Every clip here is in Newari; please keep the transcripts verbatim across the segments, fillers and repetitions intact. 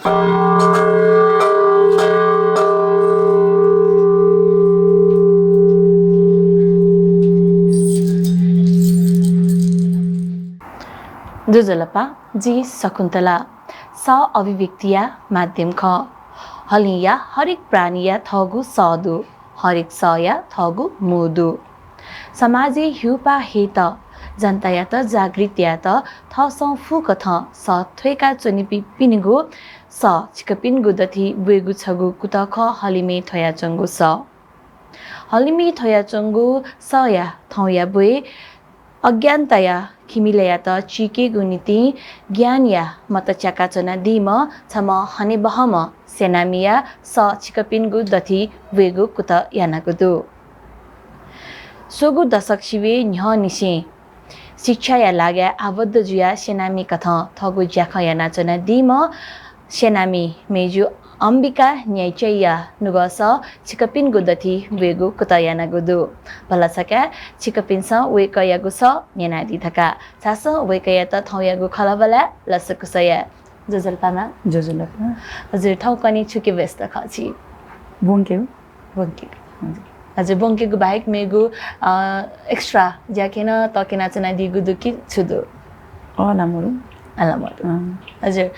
ज्वजलपा, जि शकुन्तला। सः अभिव्यक्तिया माध्यम खः। हलिंया हरेक प्राणीया थःगु सः दु, हरेक सःया थःगु मू दु। समाजय् ह्यूपाः हयेत, जनतायात जागृत यायेत थःसं फुकथं सः थ्वय्‌का च्वनीपिनिगु सः छिकपिनिगु दथि ब्वयेगु छगू कुतः खः हलिमय् थ्वयाच्वंगु सः। हलिमय् थ्वयाच्वंगु सःया थौंया ब्वय् अज्ञानताया खिमिलय्‌यात चीकेगु निंतिं ज्ञानया मत च्याका च्वनादीम्ह छम्ह हनेबहःम्ह सेनामीया सः छिकपिनिगु दथि ब्वयेगु कुतः यानागु दु। स्वंगू दशक सिबें न्ह्यःनिसें शिक्षाया लागाय् आबद्ध जुयाः सेनामी कथं थःगु ज्याखँ यानाच्वनादीम्ह सेनामी मय्‌जु अम्बिका न्यायचैया नुगः सः छिकपिनिगु दथि ब्वयेगु कुतः यानागु दु। भलसा काये छिकपिन्सं वय्‌कःयागु सः न्यनादी धकाः। झासँ वय्‌कःयात थौंयागु खँल्हाबल्हाय् लसकुस याये। ज्वजलपा मां। ज्वजलपा। हजुर, थौंकन्हय् छुकी व्यस्त खः छि? ब्वंकेगु। ब्वंकेगु। हजुर। हजुर, ब्वंकेगु बाहेक मेगु, अ, extra ज्याखँ नं तक्यनाच्वनादीगु दु कि छु दु? अला मरु। अला मरु। अँ। हजुर।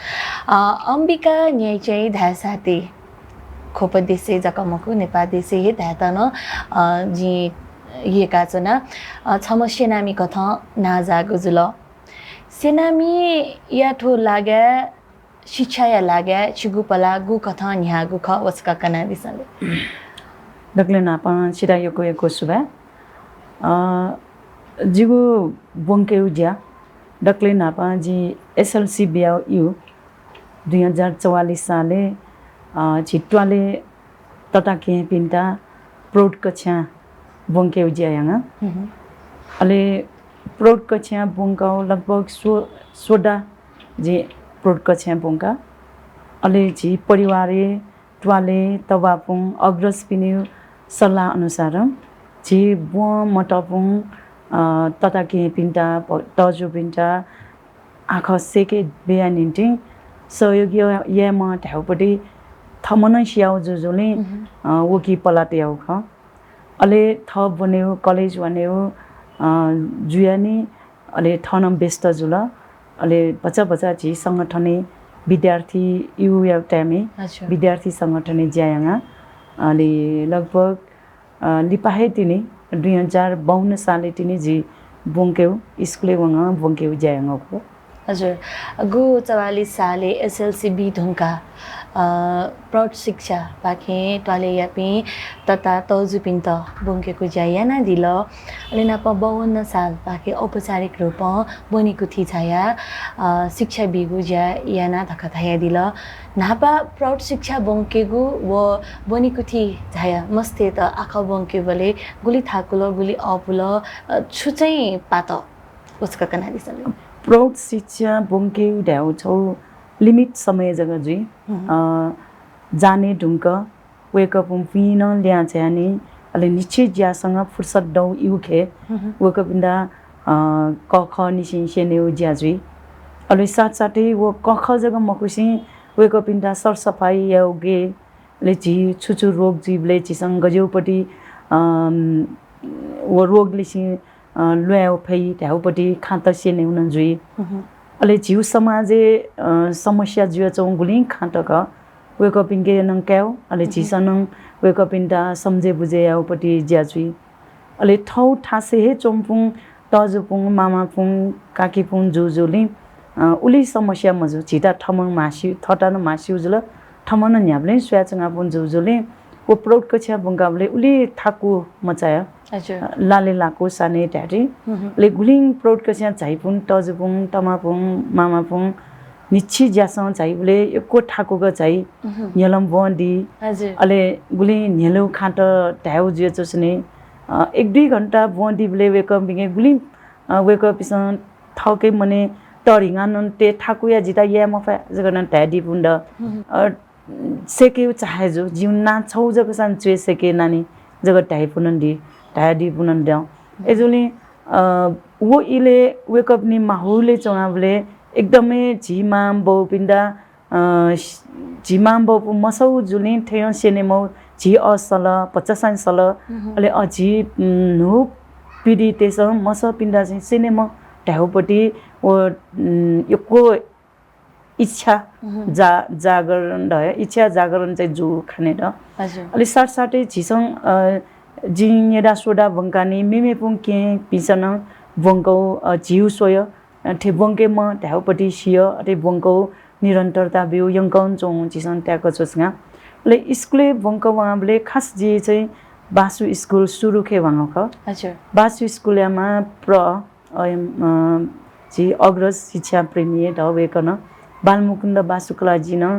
अ, अम्बिका न्यायचै धायेसाथं ख्वप देशय् जक मखु, नेपाः देशय् हे धायेत नं, अ, जिं यय्‌काच्वना। अ, छम्ह सेनामी कथं नांजाःगु जुल। सेनामीया थ्व लागाय् शिक्षाया लागाय् छिगु पलाः गुकथं न्ह्याःगु खः, व छकः कनादिसँ ले। दकलय् न्हापां छितः यक्व यक्व सुभाय्। अ, जिगु ब्वंकेगु ज्या, दकलय् न्हापां जि एसएलसी बियागु यु दुई हजार चौवालिस सालय्, अ, झी त्वालय् तताकेहेँपिन्त प्रौढ कक्षां ब्वंकेगु ज्या याना। हम्म। अले प्रौढ कक्षां ब्वंकाः लगभग स्व-, स्वदा जि प्रौढ कक्षां ब्वंका। अले झी परिवारय्, त्वालय्, तवापुं, अग्रजपिनिगु सल्लाह अनुसार झी ब्वं मतःपुं, अ, तताकेहेँपिन्त, प-, तजुपिन्त आखः सय्‌के बिया निंतिं सहयोग या-, यायेमाः धायेगुपट्टि थःम्हं नं सियागु जुजुलिं, मह्म। अ, वकी पलाः तयागु खः। अले थः ब्वनेगु, कलेज वनेगु, अ, जुयानि, अले थः नं व्यस्त जुल। अले भचा भचा झी संगठनय् विद्यार्थी युया time-य् अच्छा। विद्यार्थी संगठनय् ज्या याना। अले लगभग अ, लिपा हे तिनि, दुई हजार बाउन्न सालय् तिनि जि ब्वंकेगु, स्कुलय् वंगः ब्वंकेगु ज्या यानागु। हजुर, गु चौवालिस सालय् एसएलसी बी धुंकाः, अ, प्रौढ शिक्षापाखें त्वालय्‌यापिं तता तजुपिन्त ब्वंकेगु ज्या यानादिल। अले नाप बाउन्न सालपाखें औपचारिक रूपं ब्वनेकुथि झायाः, अ, शिक्षा बीगु ज्या याना धकाः धयादिल। न्हापा प्रौढ शिक्षा ब्वंकेगु व ब्वनेकुथि झायाः मस्तय्‌त आखः ब्वंकेबलय् गुलि थाकुल, गुलि अःपुल, अ, छु चाहिँ पात, व छकः कनादिसँ ले। प्रौढ शिक्षा ब्वंकेगु धायेगु छगू limit समय जक जुइ। हम्म। अ, जाने धुंक वय्‌कःपिं नं ल्याहां झायानि, अले न्हिच्छि ज्यासं फुर्सद दउ इउखे हम्म। वय्‌कःपिन्त, अ, क ख निसें स्यनेगु ज्या जुइ। अले साथसाथै व क ख जक मखुसें वय्‌कःपिन्त सरसफाइ याउगे, अले झी छु छु रोग जुइबलय् झीसं गज्याउपट्टि, अम, व रोगलिसें, अ, ल्वाये फइ धायेउपट्टि खाँत स्यनेगु नं जुइ। हम्म। अले झीगु समाजय्, अ, समस्या जुयाच्वंगु गुलिं खाँत खः। वय्‌कःपिन्के नं कायेगु, अले हम्म। झीसं नं वय्‌कःपिन्त सम्झे बुझे याउपट्टि ज्या जुइ। अले थःगु थासय् हे च्वंपुं तजुपुं, मामापुं, काकीपुं जुजुलिं, अ, उलि समस्या मजू। झीत थःम्हं म्हासि-, थःत नं म्हासिउ जुल, थःम्हं नं न्ह्याबलें स्वयाच्वंगःपुं जुजुलिं व प्रौढ कक्षा ब्वंकाबलय् उलि थाकु मचाया। हजुर। अ, लाले लाकु साने धायेति। हम्म। अले गुलिं प्रौढ कक्षां झाइपुं तजुपुं, तमापुं, मामापुं न्हिच्छि ज्यासं झाइबलय् यक्व थाकुक झाइ, हम्म। न्ह्यलं ब्वं दी। हजुर। अले गुलिं न्ह्यलु खाँत धायेउ जुयाच्वंसेंलि, अ, एक दुई घण्टा ब्वं दीबलय् वय्‌कःपिंके गुलिं, अ, वय्‌कःपिंसं थःके मनय् तःधिंगाः नं तये थाकुया जितः याये मफया जक नं धायेदीपुं द। हम्म। अ, सय्‌केउ चाहे जु, जिउ नां छौ जक सां च्वये सय्‌के नानी जक धाइपुं नं दी, धायेदीपुं नं दं। अय्‌जूगुलिं, अ, व इलय् वय्‌कःपिनि माहौलय् च्वनाबलय् एकदमै झी मां बौपिन्त अ, झी मांबौपिं मसौ जुलिं थयं स्यनेमौ, झी अ सल, भचासां सल, अले अ झी न्हू पिढीतय्सं मसःपिन्ता चाहिँ स्यनेमं धायेगुपट्टि व यक्व इच्छा जा जागरण द इच्छा जागरण चाहिँ जू खाने द। अले साथसाथै झीसं अ, जिं न्यदा स्वदा ब्वंकानि मेमेपुं कें पिसनं ब्वंकौ अ, झिउ स्वय अ, थे ब्वंकेमं धायेगुपट्टि सिय अथे ब्वंकौ निरन्तरता ब्यू यंकं च्वं झीसं त्याक च्वंगा। अले स्कुलय् ब्वंक वंबलय् खास जि चाहिँ बासु स्कुल सुरुखे वंगः खः। बासु स्कुलयामा प्र अयम अ, झी अग्रज शिक्षा प्रेमी द वय्कलं बालमुकुन्द बासुकलाजिनं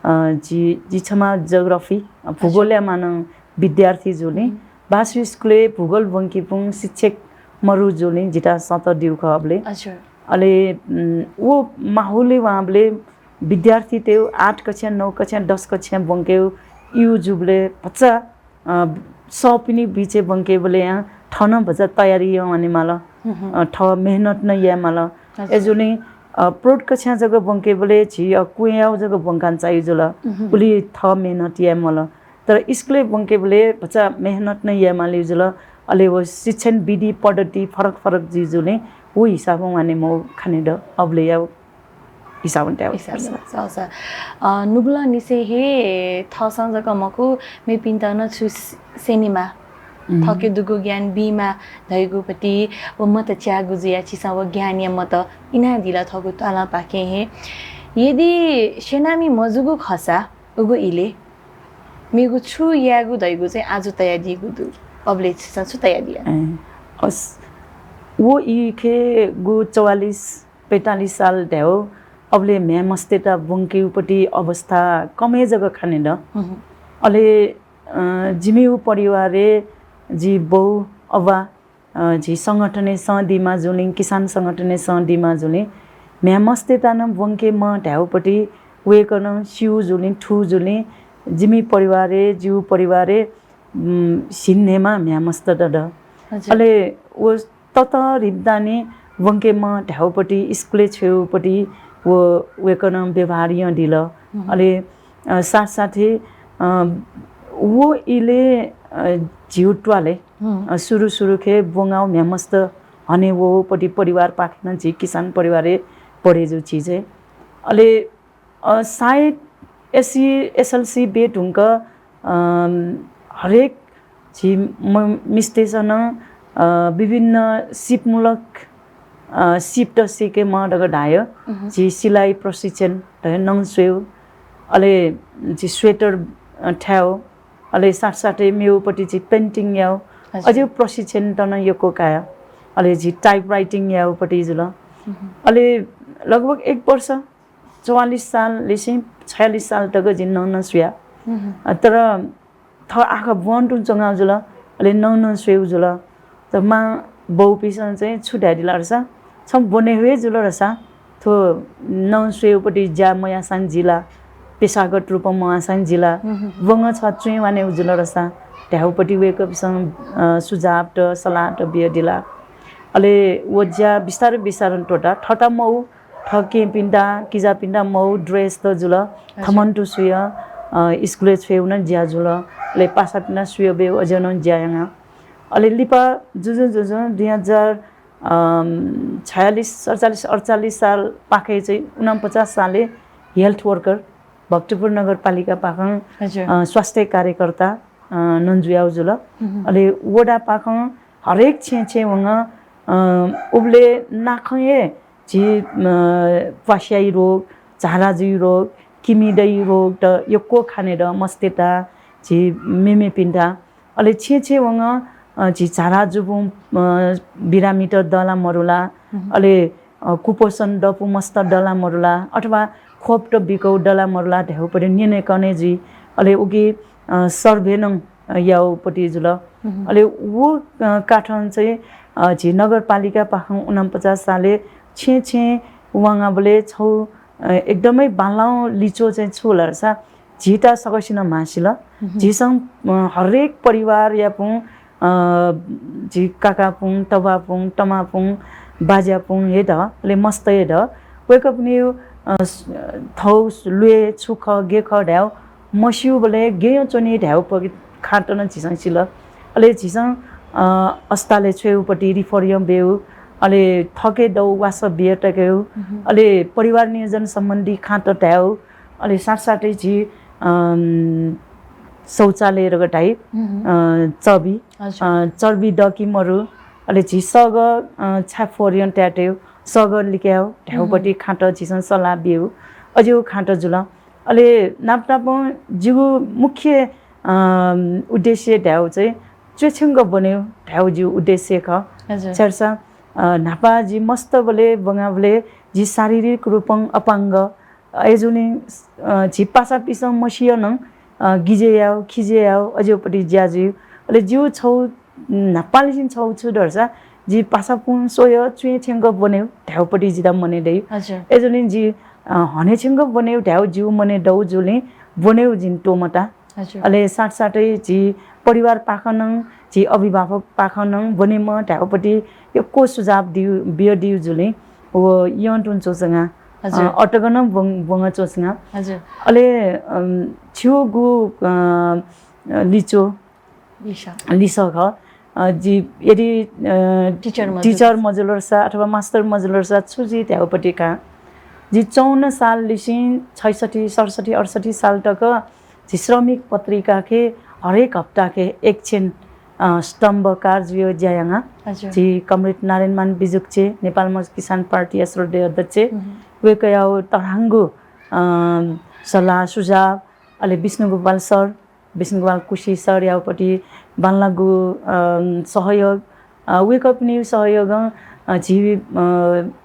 अ, झी झी छमा जियोग्राफी अ, भूगोलयामानं विद्यार्थी जुलिं बासु स्कुलय् भूगोल ब्वंकीपुं शिक्षक मरु जुलिं जिता सत दिउ खः अबले। अले व माहौलय् वंबले विद्यार्थीतय् आठ कक्षा, नौ कक्षा, दस कक्षा ब्वंके इउ जुबले भचा अ, सःपिनि बिचे ब्वंकेबलय् यां थनं भचा तयारी यं वनेमाल। अ, थः मेहनत न यायेमाल। अय्जूलिं अ, प्रौढ कक्षा जक ब्वंकेबलय् झी अ, कुँयाव जक ब्वंकान चाइ जुल। उलि थः मेहनत यायेमाल। तर स्कुलय् ब्वंकेबलय् भचा मेहनत न यायेमाल जुल। अले व शिक्षण विधि पद्धति फरक फरक जुइ जुलिं व हिसाबं वनेमौ खाने द अबले याव। हिसाबं त्याव। अ, नुगलंनिसें हे थःसं जक मखु, मेपिन्त नं छु स्यनेमा, थःके दुगु ज्ञान बीमा धइगुपट्टि व मत च्याःगु जुया छिसं व ज्ञानया मत इनादिल थःगु तालंपाखें हे। यदि स्यनामि मजूगु खःसा उगु इले मेगु छु यायेगु धइगु चाहिँ आजु तयादीगु दु। अबले छिसं छु तयादिया? अ, अस, व इखे गु चौवालिस पैंतालिस साल धायेव अबले म्ह्याय् मस्तय्त ब्वंकेगुपट्टि अवस्था कम हे जक खाने द। अले अ, जिमिगु परिवारय् जि बौ, अबा, अ, झी संगठनय् सं दिमा जुलिं, किसान संगठनय् सं दिमा जुलिं, म्ह्याय् मस्तय्त नं ब्वंकेमं धायेगुपट्टि वय्कलं स्यू जुलिं, थू जुलिं, जिमि परिवारय्, जिगु परिवारय् उम्, झिंन्हय्मा म्ह्याय् मस्त द। अले व ततःधिकं ब्वंकेमं धायेगुपट्टि, स्कुलय् छ्वयेगुपट्टि व वय्कलं व्यवहार यंदिल। अले अ, साथसाथै अ, व इले अ, झिउ त्वालय् अ, सुरु सुरुखे ब्वंगाव म्ह्याय् मस्त हने वःगुपट्टि परिवारपाखें नं झी किसान परिवारय् परे जू झी चाहिँ। अले अ, सायद एससी, एसएलसी बे धुंक अ, हरेक झी म-, मिस्तय्सं नं अ, विभिन्न सिपमूलक अ, सिपत सीकेमं दक धायेव झी सिलाइ प्रशिक्षण धयाव नं स्वयेव, अले झी स्वेटर अ, थायेव, अले साथसाथै मेगुपट्टि झी painting यायेव, अझ प्रशिक्षणत नं यक्व कायेव, अले झी typewriting यायेवपट्टि जुल। अले लगभग एक वर्ष चौवालिस साल लिसें छयालिस साल तक जिं नं नं स्वया। अ, तर थः आखः ब्वं तुं च्वंगु जुल, अले नं नं स्वयेगु जुल। त मां बौपिसं चाहिँ छु धायेदिल धाःसा, छं ब्वने हे जुल धाःसा, थ्व नं स्वयेगुपट्टि ज्या मयाःसां जिला, पेशागत रूपं मयाःसां जिला, ब्वंगः छ च्वय् वानेगु जुल धाःसा, धायेगुपट्टि वय्कःपिसं अ, सुझावत, सल्लाहत बियादिला। अले व ज्या बिस्तारै बिस्तारं त्वःता, थःत मउ, थः केहेँपिन्त, किजापिन्त मउ, dress त जुल, थमन तुं स्वया, अ, स्कुलय् छ्वयेगु नं ज्या जुल। अले पासापिन्त स्वया ब्वयेगु अज्याःगु नं ज्या याना। अले लिपा जुजुं जुजुं दुई हजार, अम, छयालिस, सतचालिस, अठचालिस साल पाखे चाहिँ उनपचास सालय् health worker भक्तपुर नगरपालिकापाखें, अ, स्वास्थ्य कार्यकर्ता, अ, नं जुयाव जुल। अले वडापाखें हरेक छेँ छेँ वंगः, अ, उबले नाखं हे झी, अ, प्वास्याइ रोग, झाराजुइ रोग, किमिदइ रोगत यक्व खाने द मस्तय्त, झी मेमेपिन्त। अले छेँ छेँ वंगः, अ, झी झारा जूपुं, अ, बिरामीत दला मरुला, अले अ, कुपोषण दपु मस्त दला मरुला, अथवा खोपत बिकौ दला मरुला धायेगुपट्टि न्यनेकने जुइ। अले उकी, अ, survey नं, अ, याउपट्टि जुल। अले व, अ, काठं चाहिँ, अ, झी नगरपालिकापाखें उनपचास सालय् छेँ छेँ वंगाबलय् छौ, अ, एकदमै बांलाउ लिच्वः चाहिँ छु धाःसा झीत सकसिनं म्हासिल। झीसं, अ, हरेक परिवारयापुं, अ, झी काकापुं, तबापुं, तमापुं, बाज्यापुं हे द, अले मस्त हे द। वय्कःपिनिगु अ, स-, थौ स-, ल्वय् छु खः, गय् खः धायेगु मस्यूबलय् गय् च्वनी धायेगु पति खाँत नं झीसं सिल। अले झीसं, अ, अस्पतालय् छ्वयेगु पति refer यानाबियेगु, अले थःके दौ वासः बिया तकेगु, अले परिवार नियोजन सम्बन्धी खाँत धायेगु, अले साथसाथै झी, अम, शौचालय रगत धाइ, अ, चर्बी, अ, चर्बी दः कि मरु, अले झी सःग, अ, छाय् फोहोर याना तयेगु, सःग लिकायेगु धायेगु पति खाँत झीसं सल्लाह बियेगु, अज्याःगु खाँत जुल। अले नाप नापं जिगु मुख्य, अ, उद्देश्य धायेगु चाहिँ च्वय् थ्यंक ब्वनेगु धायेगु जिगु उद्देश्य खः। छाय्धाःसा, अ, न्हापा जि मस्तबलय् ब्वंगुबलय् जि शारीरिक रूपं अपाङ्ग, अय्जूगुलिं, अ, झी पासापिसं मसिया नं, अ, गिजय् यायेगु, खिजय् यायेगु, अज्याःगु पति ज्या जुइ। अले जिगु छगू, न्हापांनिसें छगू छु धाःसा, जि पासापिं स्वयाः च्वय् थ्यंक ब्वनेगु धायेगु पति जितः मनय् दइ। अय्जूगुलिं जि, अ, हने थ्यंक ब्वनेगु धायेगु जिगु मनय् दउ जूगुलिं ब्वनेगु जिं त्वःमता। अले साथसाथै झी परिवारपाखें नं, झी अभिभावकपाखें नं ब्वनेमाः धायेगु पति यक्व सुझाव दिउ, बियादिउ जूगुलिं व यं तुं च्वंच्वंगु, अ, अटक नं ब्वं-, ब्वंगु च्वंच्वंगु। अले, अम, छिगु, अ, लिच्वः लिसः। लिसः खः। अ, जि यदि, अ, teacher मजुल। Teacher मजुल धाःसा अथवा मास्टर मजुल धाःसा छु जुइ धायेगु पति खः। जि चौवन्न सालनिसें छैसट्ठी, सडसट्ठी, अडसट्ठी साल तक झी श्रमिक पत्रिकाखे हरेक हप्ताखे एकछिन, अ, स्तम्भकार जुयाः ज्या याना। झी कमरेड नारायणमान बिजुक्चे, नेपाल मजदुर किसान पार्टीया श्रद्धेय अध्यक्ष, वय्कःयागु तःधंगु, अ, सल्लाह सुझाव, अले विष्णुगोपाल सर, विष्णुगोपाल कुसी सरयागु पति बांलाःगु, अ, सहयोग, अ, वय्कःपिनिगु सहयोगं, अ, झी, अ,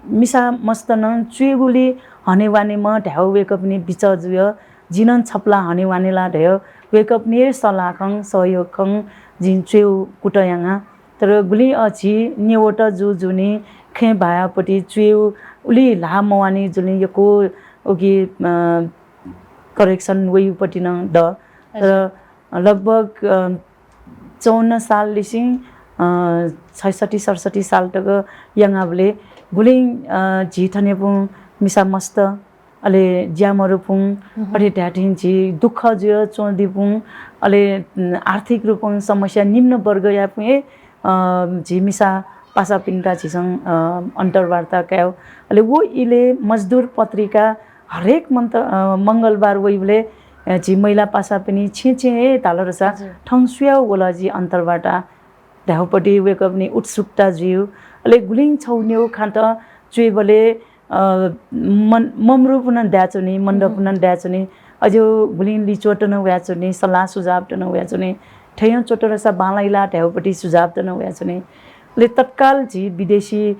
मिसा मस्त नं च्वय्गुलि हनेवानेमाः धायेगु वय्कःपिनि बिचाः जुयाः जि नं छपला हनेवाने ला धयाः वय्कःपिनि हे सल्लाहं सहयोगं जिं च्वय् कुतः याना। तर गुलिं, अ, झी नेवाःत जूगुलिं खँय् भाय् पति च्वय् उलि ल्हाः मवानी जूगुलिं यक्व उकी, अ, correction वइगु पति नं दु। तर लगभग, अ, चौवन्न सालनिसें, अ, छैसट्ठी सडसट्ठी साल तक यानाबलय् गुलिं, अ, झी थनेपुं मिसा मस्त, अले ज्यामरुपुं, अथे धायेथें झी दुःख जुयाः च्वंदीपुं, अले, उम्, आर्थिक रूपं समस्या निम्न वर्गयापुं हे, अ, झी मिसा पासापिन्त झीसं, अ, अन्तर्वार्ता कायेगु। अले व इलय् मजदुर पत्रिका हरेक मन्त-, अ, मंगलबार वइबलय्, अ, झी महिला पासापिनि छेँ छेँ हे धाल धाःसा थौं सुयाः वल जि अन्तर्वार्ता धायेगु पति वय्कःपिनि उत्सुकता जुइ। अले गुलिं छगू निगू खाँत च्वय्बलय्, अ, मन-, ममरुपुं नं दाय्च्वनी, मन्दपुं नं दाय्च्वनी। अज्याःगु गुलिं लिच्वःत नं वयाच्वनी, सल्लाह सुझावत नं वयाच्वनी। थय् च्वत धाःसा बांलाइ ला धायेगु पति सुझावत नं वयाच्वनी। अले तत्काल झी विदेशी, अ,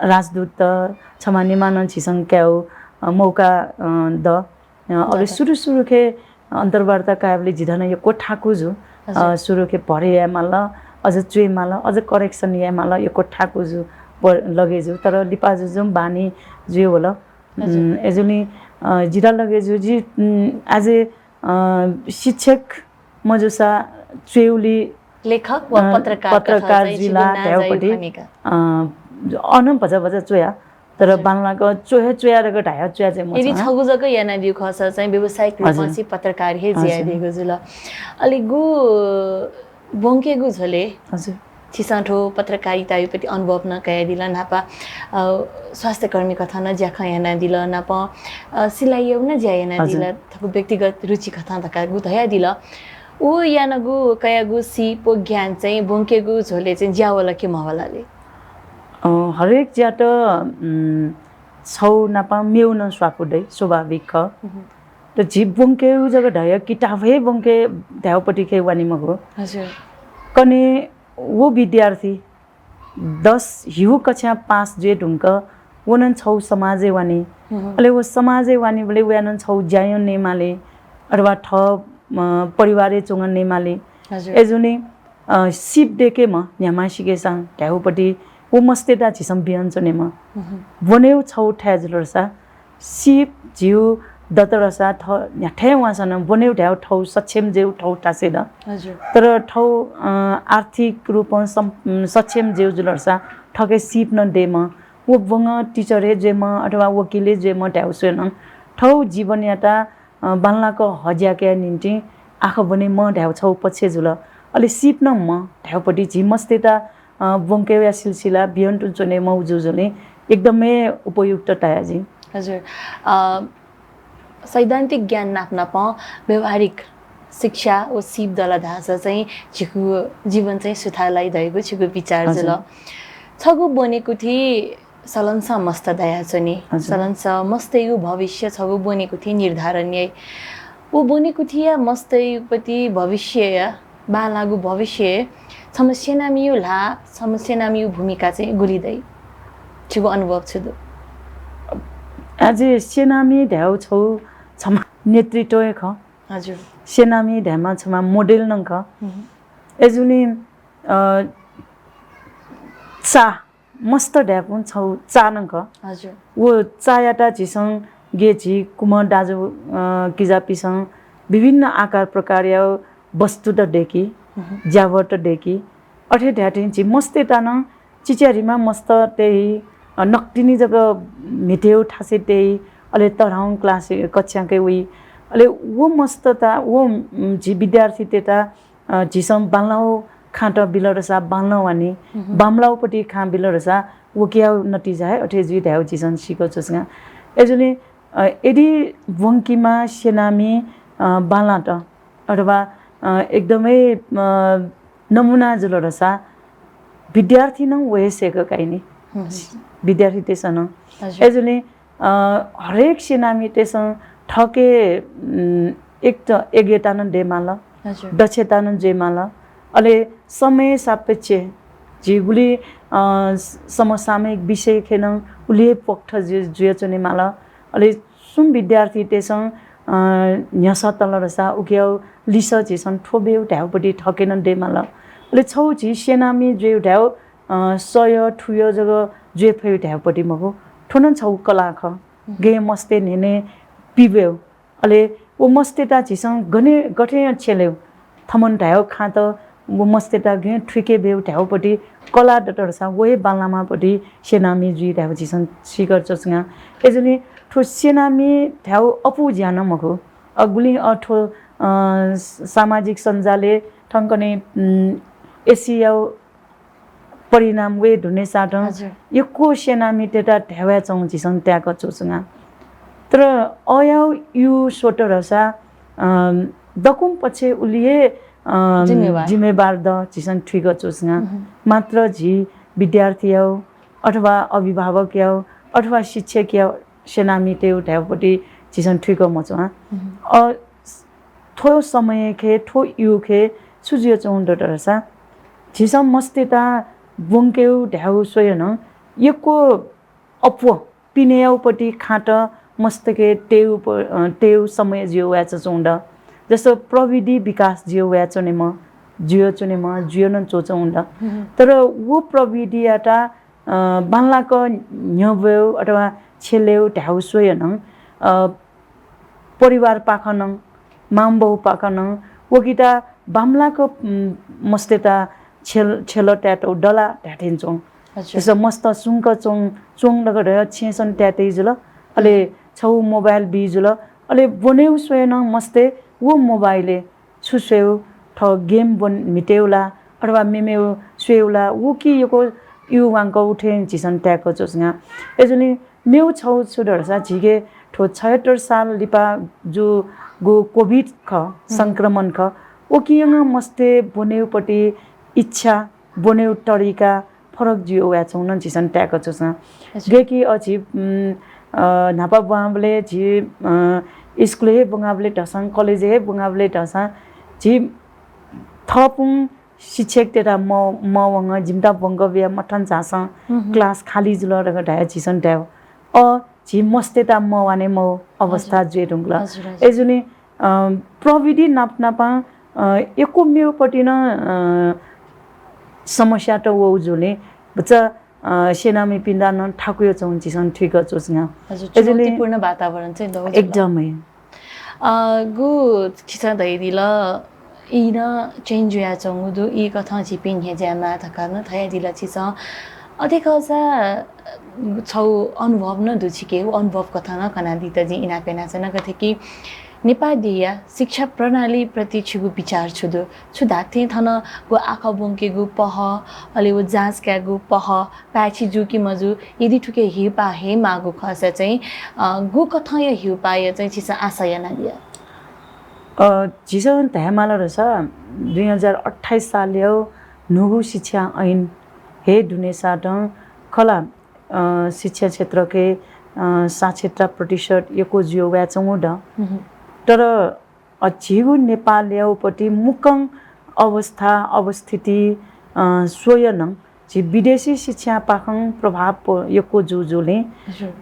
राजदूत छम्ह निम्हं नं झीसं कायेगु, अ, मौका, अ, दु। अ, अले सुरु सुरुखे अन्तर्वार्ता कायेबलय् जितः नं यक्व थाकु जू। अ, सुरुखे भरे यायेमाल, अझ च्वयेमाल, अझ correction यायेमाल, यक्व थाकु जू, प-, लगे जू। तर लिपा जुजुं बानी जुयावल। उम्, अय्जूगुलिं, अ, जितः लगे जू जि, उम्, as a, अ, शिक्षक मजूसा च्वय्गुलि लेखक वा, अ, पत्रकार, पत्रकार जुइ ला धायेगु पति, अ, अन भचा भचा च्वया। तर बांलाक च्वया च्वया धकाः धाया च्वया चाहिँ मचां। यदि छगू जक यानादीगु खःसा चाहिँ व्यावसायिक रूपंसि पत्रकार हे जुयादीगु जुल। अले गु ब्वंकेगु झ्वलय् छिसं थ्व पत्रकारितायापति अनुभव नं कयादिल, न्हापा, अ, स्वास्थ्यकर्मी कथं नं ज्याखँ यानादिल, नापं, अ, सिलाइयागु नं ज्या यानादिल, थःगु व्यक्तिगत रुचि कथं धकाः गु धयादिल। उ यानागु कयागु सीप व ज्ञान चाहिँ ब्वंकेगु झ्वलय् चाहिँ ज्यावल कि मवल ले? अ, हरेक ज्यात, उम्, छौ नापं मेउ नं स्वापु दइ, स्वाभाविक खः। तर झी ब्वंकेगु जक धया किताब हे ब्वंके धायेगु पति खे वानी मखु। कने व विद्यार्थी दस हिउ कक्षा पास जुये धुंक व नं छौ समाजय् वानी। अले व समाजय् वानीबलय् वया नं छौ ज्यायं नयेमाली अथवा थः, अ, परिवारय् च्वंगं नयेमाली। अय्जूगुलिं, अ, सीप दयेकेम्ह न्ह्याम्ह सिकेसां धायेगु पति व मस्तय्त झीसं बियन च्वनेम्ह। ब्वनेगु छौ थाय् जुल धाःसा सीप झीगु दत धाःसा थः न्ह्याथाय् वंसां नं ब्वनेगु धायेगु थौ सक्षम जुइगु थौ थासय् दु। तर थौ, अ, आर्थिक रूपं सम-, सक्षम जुइगु जुल धाःसा थःके सीप नं दयेम्ह व ब्वंगः teacher हे जुइम्ह अथवा वकिल हे जुइम्ह धायेगु स्वयां नं थःगु जीवनयात, अ, बांलाक हज्याकेया निंतिं आखः ब्वनेम्ह धायेगु छगू पक्ष जुल। अले सीप नं म्ह धायेगु पति झी मस्तय्त, अ, ब्वंकेया सिलसिला बियंतुं च्वनेम्ह जुजुलिं एकदमै उपयुक्त ताया जिं। हजुर। अ, सैद्धान्तिक ज्ञान नाप नापं व्यावहारिक शिक्षा व सीप दल धाःसा चाहिँ झीगु जीवन चाहिँ सुथाः लाइ धइगु छिगु विचार हजुर। जुल। छगू ब्वनेकुथि सलंसं मस्त दयाच्वनी। हजुर। सलंसं मस्तय्गु भविष्य छगू ब्वनेकुथि निर्धारण याइ। व ब्वनेकुथिया मस्तय्पति भविष्यया, बांलाःगु भविष्य छम्ह सेनामीयु ल्हाः, छम्ह सेनामीयु भूमिका चाहिँ गुलि दइ? छिगु अनुभव छु दु? अझ सेनामी धायेगु छगू छम्ह नेतृत्व हे खः। हजुर। सेनामी धायेमा छम्ह model नं खः। हुँ। अय्जूलिं, अ, चा मस्त धायेपुं छगू चा नं खः। हजुर। व चायात झीसं गे झी कुम्ह दाजु, अ, किजापिसं विभिन्न आकार प्रकारया वस्तुत दय्की, हुँ। ज्याभःत दय्की। अथे धायेथें झी मस्तय्त नं चिच्याधिमा मस्त तय्, अ, नकतिनि जक म्हितेगु थासय् तय्, अले तःधंगु class कक्षाकय् वइ। अले व मस्तय्त, व, उम्, झी विद्यार्थीतय्त अ, झीसं बांलाःगु खाँत बिल धसा बांलाः वानी, हुँ। बांमलाःगुपति खाँ बिल धसा वकियागु नतिजा हे अथे जुइ धायेगु झीसं सीक च्वंच्वंगु। अय्जूलिं, अ, यदि ब्वंकीम्ह सेनामी, अ, बांलाःत अथवा, अ, एकदमै, अ, नमुना जुल धसा विद्यार्थी नं व हे सय्क काइनि। हुँ। विद्यार्थीतय्सं नं। हजुर। अय्जूलिं अ, हरेक सेनामीतय्सं थःके, उम्, एक त योग्यता नं दयेमाल, हजुर। दक्षता नं जुइमाल। अले समय सापेक्ष झी गुलि, अ, स-, समसामयिक विषयखे नं उलि हे पोख्त जु-, जुयाच्वनेमाल। अले सुं विद्यार्थीतय्सं, अ, न्ह्यसः तल धसा उकियागु लिसः झीसं थ्व ब्यु धायेगुपति थःके नं दयेमाल। अले छगू झी सेनामी जुयु धायेगु अ, सय् थुय् जक जुये फय् धायेगुपति मखु। थ्व नं छगू कला खः। गय् मस्तय् न्ह्यःने पिब्यु। अले व मस्तय्त झीसं गने, गथे छ्यलेगु। थमन धायेगु खाँत व मस्तय्त गय् थुइके ब्यु धायेगुपति कला दत धसा व हे बांलाःम्हपति सेनामी जुइ धायेगु झीसं सीक च्वंच्वंगु। अय्जूलिं थ्व सेनामी धायेगु अप्वः ज्या नं मखु। अ, गुलिं अ, थ्व, अ, सामाजिक सञ्जालय् थौंकन्हय्, उम्, एसीयागु परिणाम वये धुनेसाथं हजुर। यक्व सेनामीतय्त धायेवय् च्वंगु झीसं ताय्क च्वंच्वंगु। तर अयाउ यु स्वत धसा, अ, दक्वं पक्षय् उलि हे, अ, जिम्मेवार। जिम्मेवार द झीसं थुइक च्वंच्वंगु। मात्र झी विद्यार्थीयाउ अथवा अभिभावकयाउ अथवा शिक्षकयाउ सेनामीतय् धायेगुपति झीसं थुइक मच्वं। अ, थ्व समयखे, थ्व युखे छु जुयाच्वंगु दु धसा, झीसं मस्तय्त ब्वंकेगु धायेगु स्वयां नं यक्व अप्वः पिनेयागुपति खाँत मस्तके तयेगु प-, अ, तयेगु समय जुया वयाच्वंगु दु। जस्तो प्रविधि विकास जुया वयाच्वनेम्ह, जुयाच्वनेम्ह, जुया नं च्वंच्वंगु दु। तर व प्रविधियात अ, बांलाक न्ह्यब्वयेगु अथवा छ्यलेगु धायेगु स्वयां नं, अ, परिवारपाखें नं, मांबौपाखें नं, वकित बांमलाक, उम्, मस्तय्त छ्यल, छ्यल तायेत दला धायेथें च्वं। अच्छा। जस मस्त सुंक च्वं, च्वं दक धया छेँसं तायेत जुल, अले छगू mobile बी जुल, अले ब्वनेगु स्वयां नं मस्तय् व mobile-य् छु स्वयेगु, थः game ब्वने म्हितेगु ला, अथवा मेमेगु स्वयेगु ला, व कि यक्व यु वांक उथें झीसं ताय्क च्वंच्वंगु। अय्जूगुलिं मेगु छगू छु धाःसा झीके थ्व छयत्तर साल लिपा जूगु COVID खः, हम्म। संक्रमण खः। व कि यंगं मस्तय् ब्वनेगुपति इच्छा, ब्वनेगु तरिका फरक जुया वयाच्वंगु नं झीसं ताय्क च्वंच्वंगु। अच्छा। गय्कि अ झी, उम्, अ, न्हापा ब्वंबलय् झी, अ, स्कुलय् हे ब्वंबलय् धसां, कलेजय् हे ब्वंबलय् धसां, झी थःपिं शिक्षकतय्त म-, मवंगु, जिमित ब्वंक बिया मथन झासँ, हम्म। class खाली जुल धकाः धया झीसं धायेगु। अ, झी मस्तय्त मवाने मवःगु अवस्था हजुर। जुया धुंकल। हजुर, हजुर। अय्जूगुलिं, अ, प्रविधि नाप नापं, अ, यक्व मेगुपति नं, अ, समस्यात वःगु जूगुलिं भचा, अ, सेनामिपिन्त नं थाकुया च्वंगु झीसं थुइक च्वंच्वंगु। हजुर, अय्जूगुलिं चुनौतीपूर्ण वातावरण चाहिँ दौ जुल। एकदमै। अ, गु छिसं धयादिल, ई नं change जुयाच्वंगु दु, ई कथं झीपिं न्ह्यज्यायेमाः धकाः नं धयादिल छिसं। अथे खःसा छौ अनुभव नं दु छिके, व अनुभव कथं नं कनादीत जिं इनाप यानाच्वना। गथे कि नेपाः देय्‌या शिक्षा प्रणाली प्रति छिगु विचार छु दु? छु धात्थें थन व आखः ब्वंकेगु पहः, अले व जाँच कायेगु पहः पाय्‌छि जू कि मजू, यदि थुके हिउपाः हयेमाःगु खःसा चाहिँ, अ, गु कथंया हिउपाःया चाहिँ छिसं आशा यानादिया? अ, झीसं धायेमाल धाःसा दुई हजार अट्ठाइस सालया न्हूगु शिक्षा ऐन हे दुनेसातं खला, अ, शिक्षा क्षेत्रके, अ, साक्षरता प्रतिशत यक्व जुया वयाच्वंगु दु। तर अ, झीगु नेपालया उपति मुक्कं अवस्था, अवस्थिति, अ, स्वयाः नं झी विदेशी शिक्षापाखें प्रभाव प-, यक्व जूजुलिं,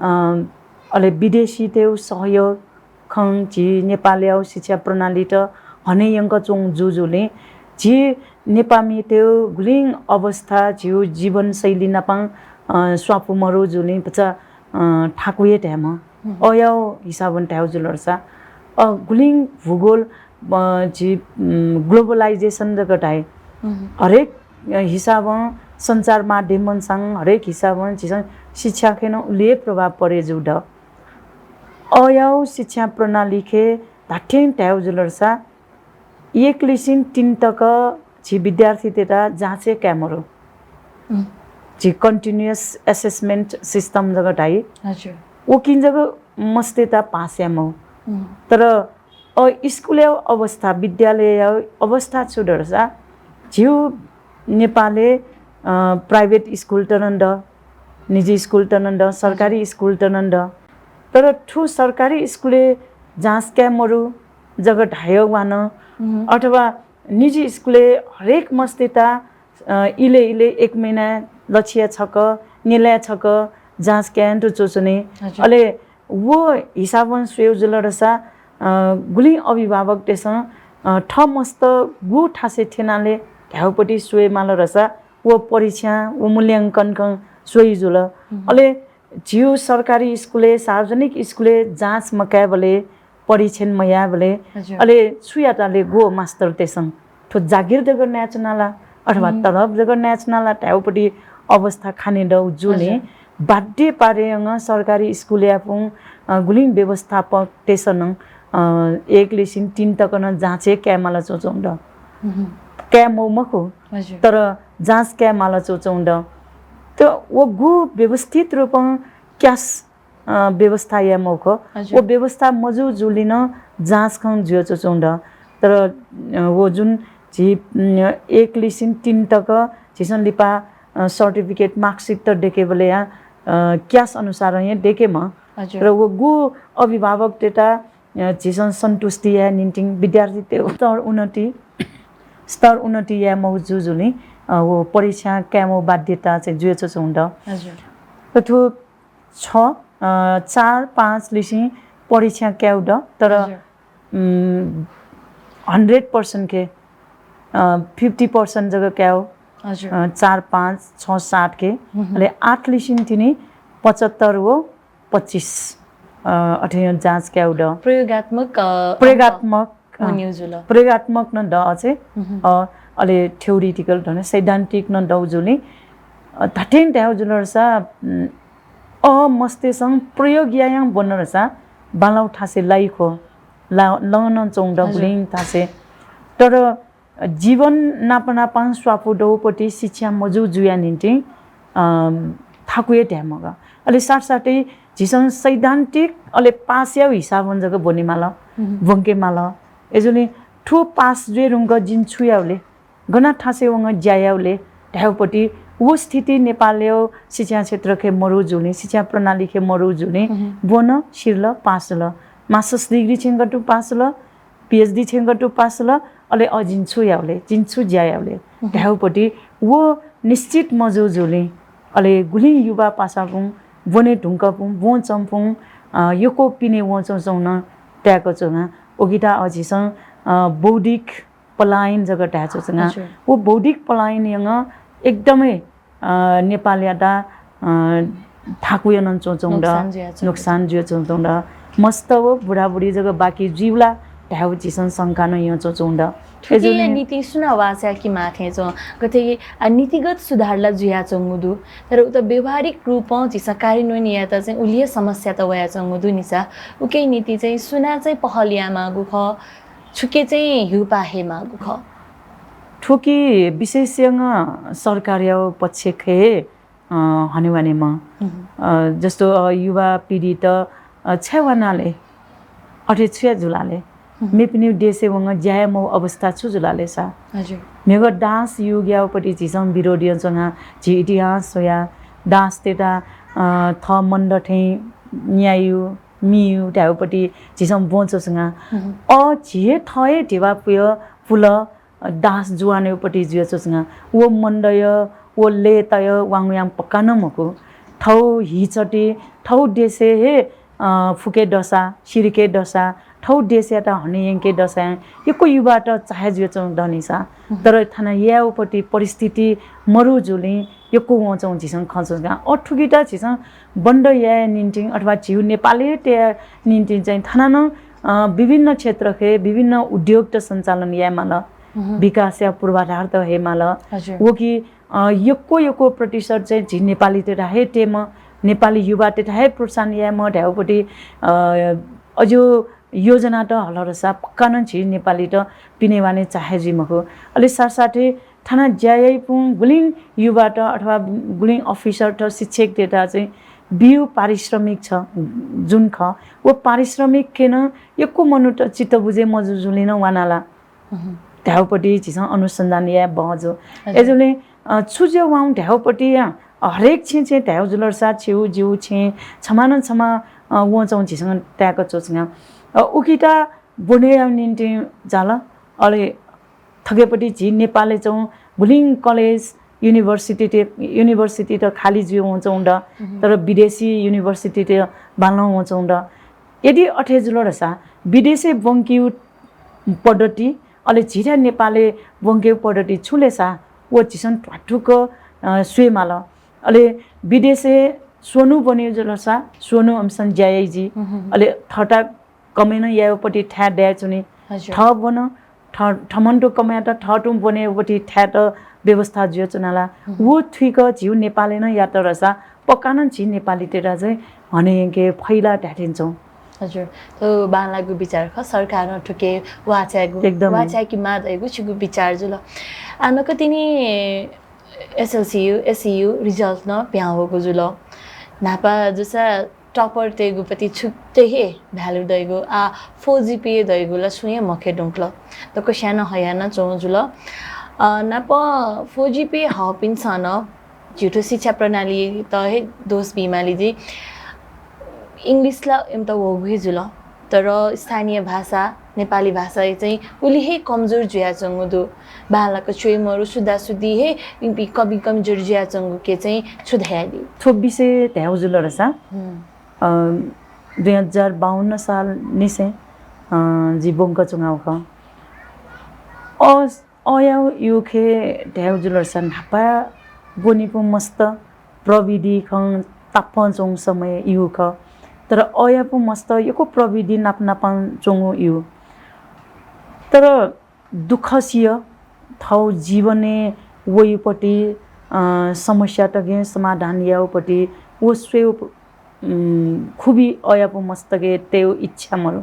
अ, अले विदेशीतय् सहयोग खं झी नेपालया शिक्षा प्रणालीत हने यंक च्वं जूजुलिं, झी नेपाःमितय् गुलिं अवस्था झीउ जीवनशैली नापं, अ, स्वापू मरु जुलिं भचा, अ, थाकु हे धायेमाः। अयाउ हिसाबं धायेउ जुल धाःसा, अ, गुलिं भूगोल, अ, झी, उम्, globalization जक धाइ। हरेक, अ, हिसाबं सञ्चार माध्यमंसां हरेक हिसाबं झीसं शिक्षाखे नं उलि हे प्रभाव परे जू दु। अयाउ शिक्षा प्रणालीखे धात्थें धायेउ जुल धाःसा, एकलिसिन तीन तक झी विद्यार्थीतय्‌त जाँच हे काये मरु। झी continuous assessment system जक धाइ। उकिं जक मस्तय्‌त पास याये मरु। तर अ, स्कुलया अवस्था, विद्यालयया अवस्था छु धाःसा, झीउ नेपालय्, अ, private स्कुलत नं दु, निजी स्कुलत नं दु, सरकारी स्कुलत नं दु। तर थु सरकारी स्कुलय् जाँच काये मरु जक धायेउ वा नं, अथवा निजी स्कुलय् हरेक मस्तय्‌त, अ, इलय् इलय् एक महिना लछिया छक, न्यलाया छक जाँच काये यानातुं च्वंच्वनी। अले व हिसाबं स्वयेउ जुल धाःसा, अ, गुलिं अभिभावकतय्‌सं, अ, थः मस्त गु थासय् थ्यनाले धायेउपति स्वये माल धाःसा, व परीक्षा, व मूल्यांकनकं स्वये जुल। अले झीउ सरकारी स्कुलय्, सार्वजनिक स्कुलय् जाँच मकायेबलय्, परीक्षण मयायेबलय्, अले छु यात ले गु मास्तरतय्‌सं थ्व जागिर जक नायेच्वना ला, अथवा तलब जक नायेच्वना ला धायेउपति अवस्था खाने दु जुलिं, बाध्य पारे यंगं सरकारी स्कुलया पुं, अ, गुलिं व्यवस्थापकतय्‌सं नं, अ, एकलिसिन तीन तक नं जाँच हे काये माल च्वंच्वं दु। काये मरु मखु, तर जाँच काये माल च्वंच्वं दु। त व गु व्यवस्थित रूपं क्यास, अ, व्यवस्था याये मरु खः। व व्यवस्था मजू जुलिं नं जाँच खँ जुया च्वंच्वं दु। तर, अ, व जुन झी, उम्, एकलिसिन तीन तक झीसं लिपा, अ, certificate, marksheet त दयेकेबलय् या, अ, क्यास अनुसारं हे दयेकेमाः। तर व गु अभिभावकतय्‌त, अ, झीसं सन्तुष्टि याये निंतिं विद्यार्थीतय् स्तर उन्नति, स्तर उन्नति याये मरु जू जुलिं, अ, व परीक्षा काये मरु बाध्यता चाहिँ जुया च्वंच्वं दु। त थ्व छ, अ, चार पाँच लिसिं परीक्षा कायेउ दु, तर, उम्, hundred percent के, अ, fifty percent जक कायेउ, अ, चार, पाँच, छ, सात के, अले आठ लिसिं तिनि पचहत्तर व पच्चिस, अ, अथे जाँच कायेउ दु। प्रयोगात्मक, अ, प्रयोगात्मक, अ, प्रयोगात्मक नं दु अझै। अ, अले theoretical धने सैद्धान्तिक नं दु जुलिं, अ, धात्थें धायेउ जुल धाःसा, उम्, अ, मस्तय्‌सं प्रयोग यायां ब्वन धाःसा बांलाउ थासय् लाइ खः, ला-, लं नं च्वं दु गुलिं थासय्। तर जीवन नापनापं स्वापू दउपति शिक्षा मजू जुया निंतिं, अ, थाकु हे धाये मगाः। अले साथसाथै झीसं सैद्धान्तिक अले पास याउ हिसाबं जक ब्वने माल, ब्वंके माल। अय्‌जूलिं थ्व पास जुये धुंक जिं छु याउ ले? गन थासय् वंगं ज्या याउ ले धायेउपति व स्थिति नेपालया शिक्षा क्षेत्रखे मरु जुलिं, शिक्षा प्रणालीखे मरु जुलिं, ब्वन, सिरल, पास जुल। Masters degree छेँय्‌कं तुं पास जुल, PhD छेँय्‌कं तुं पास जुल, अले अ, जिं छु याउ ले, जिं छु ज्या याउ ले धायेउपति व निश्चित मजू जुलिं, अले गुलिं युवा पासापुं, ब्वने धुंकपुं, ब्वंच्वंपुं, अ, यक्व पिने वंच्वंच्वं नं ताय्‌क च्वना। उकिता अ, झीसं, अ, बौद्धिक पलायन जक धाये च्वंच्वं। व बौद्धिक पलायन यंगं एकदमै, अ, नेपालयात, अ, थाकुया नं च्वंच्वं दु, नोक्सान जुया च्वंच्वं दु। मस्त व बुढाबुढी जक बाकी जुइबलय् धायेगु झीसं शंका नं यंच्वंच्वंगु दु। थुकिया निंतिं सुनां वाःचाय् कि माः थें च्वं, गथे कि, आ, नीतिगत सुधार ला जुयाच्वंगु दु, तर उत व्यावहारिक रूपं झीसं कार्यान्वयन यायेत चाहिँ उलि हे समस्यात वयाच्वंगु दु नि सा। उकिया निंतिं चाहिँ सुनां चाहिँ पहल यायेमाःगु खः, छुके चाहिँ ह्यूपाः हयेमाःगु खः? थुकी विशेषज्ञ सरकारया पक्षय् हे अ, हनेवानेमा। अ, जस्तो, अ, युवा पिढीत, अ, छाय् वानाले, अथे छु याये जुलाले, मेपिनि देशय् वंगः ज्या याये मवःगु अवस्था छु जुलाले सा। हजुर। मेगु दास युगयापट्टि झीसं विरोध यानाच्वंगु, झी इतिहास स्वया, दासतय्त, अ, थः मण्ड थें न्यायू, मियू धायेगुपट्टि झीसं ब्वंच्वंगु। अ, झी हे थः हे धिबा पुय, पुल, दास जुयाच्वंगुपट्टि जुयाच्वंगु। व मण्डय, व लय्‌तय वांगु यां पक्का नं मखु। थःगु हिचटी, थःगु देशय् हे, अ, फुके दसा, सिरिके दसा, थःगु देशयात हने यंके दसां यक्व युवात चाहे जुयाच्वंगु दनिसा। तर थन यायेगुपट्टि परिस्थिति मरु जुलिं यक्व वंच्वंगु झीसं खँ च्वंगु। अ, थुकित झीसं बन्द याये निंतिं अथवा झीगु नेपालय् तये निंतिं चाहिँ थन नं, अ, विभिन्न क्षेत्रखे विभिन्न उद्योगत सञ्चालन यायेमाल। विकासया पूर्वाधारत हयेमाल। हजुर। व कि, अ, यक्व यक्व प्रतिशत चाहिँ झी नेपालीतय्त हे तयेमा, नेपाली युवातय्त हे प्रोत्साहन यायेमा धायेगुपट्टि, अ, अज्याःगु योजनात हल धाःसा पक्का नं झी नेपालीत पिने वाने चाहे जुइ मखु। अले साथसाथै थन ज्या याइपुं गुलिं युवात अथवा गुलिं अफिसरत, शिक्षकतय्त चाहिँ बिउ पारिश्रमिक छ, जुन खः, व पारिश्रमिकखे नं यक्व मनूत चित्त बुझे मजू जुलिं नं वानाला धायेगुपट्टि झीसं अनुसन्धान याये बहःजू। हजुर। अय्‌जूगुलिं, अ, छु जुया वां धायेगुपट्टि, अ, हरेक छेँय् छेँय् धायेगु जुल धाःसा छिगु जिगु छेँय् छमा नं छमा, अ, वंच्वंगु झीसं ताय्‌का च्वंगु। अ, उकित ब्वने यायेगु निंतिं जाल। अले थुकिपट्टि झी नेपालय् च्वंगु गुलिं कलेज, युनिभर्सिटी, युनिभर्सिटीत खाली जुया वंच्वंगु दु। तर विदेशी युनिभर्सिटीत बांलाः वंच्वंगु दु। यदि अथे जुल धाःसा विदेशय् ब्वंकेगु पद्धति, अले झीथाय् नेपालय् ब्वंकेगु पद्धति छु ले सा, व झीसं ध्वाथुइक, अ, स्वयेमाल। अले विदेशय् स्वन्हु ब्वने जुल धाःसा स्वन्हु अमिसं ज्या याइ जुइ। अले थःत कमय् नं यायेगुपट्टि थाय् दयाच्वनी। हजुर। थः ब्वन, थ-, थःम्हं तुं कमय् यात थः तुं ब्वनेगुपट्टि थाय्‌त व्यवस्था जुयाच्वनाला। व थुइक झीगु नेपालय् नं यात धाःसा पक्का नं झी नेपालीतय्त चाहिँ हने यंके फइला धाये थें च्वं। हजुर, थ्व बांलाःगु बिचार खः। सरकारं थुके वाःचायेगु, एकदम। वाःचायेके माः धइगु छिगु बिचार जुल। आ, नकतिनि एसएलसीयु, एसईयु result नं पिहां वःगु जुल। न्हापा जूसा topper तय्‌गुपट्टि छुट्टै हे value दइगु, आ, four GPA दइगु ला छुं हे मखये धुंकल। दक्व स्याना हयाना च्वं जुल। अ, नाप four GPA हःपिन्सं नं झीगु शिक्षा प्रणालीत हे दोष बीमाली जुइ। English ला इमित वःगु हे जुल, तर स्थानीय भाषा, नेपाली भाषा चाहिँ उलि हे कमजोर जुयाच्वंगु दु। बांलाक च्वय् मरु, सुद्धासुद्धी हे इपिं कमी कमजोर जुयाच्वंगु के चाहिँ छु धयादी? थ्व विषय धायेगु जुल धाःसा, अ, दुई हजार बाउन्न साल निसें, अ, जि ब्वंकाच्वंगु खः। अ, अयाउ युखे धायेगु जुल धाःसा न्हापा ब्वनीपुं मस्त प्रविधि खँ तापां च्वंगु समय यु खः। तर अयापु मस्त यक्व प्रविधि नाप नापां च्वंगु यु। तर दुःख सिय, थःगु जीवनय् वयुपट्टि, अ, समस्यातके समाधान याउपट्टि व स्वयु, उम्, खुबी अयापु मस्तके तयु इच्छा मरु।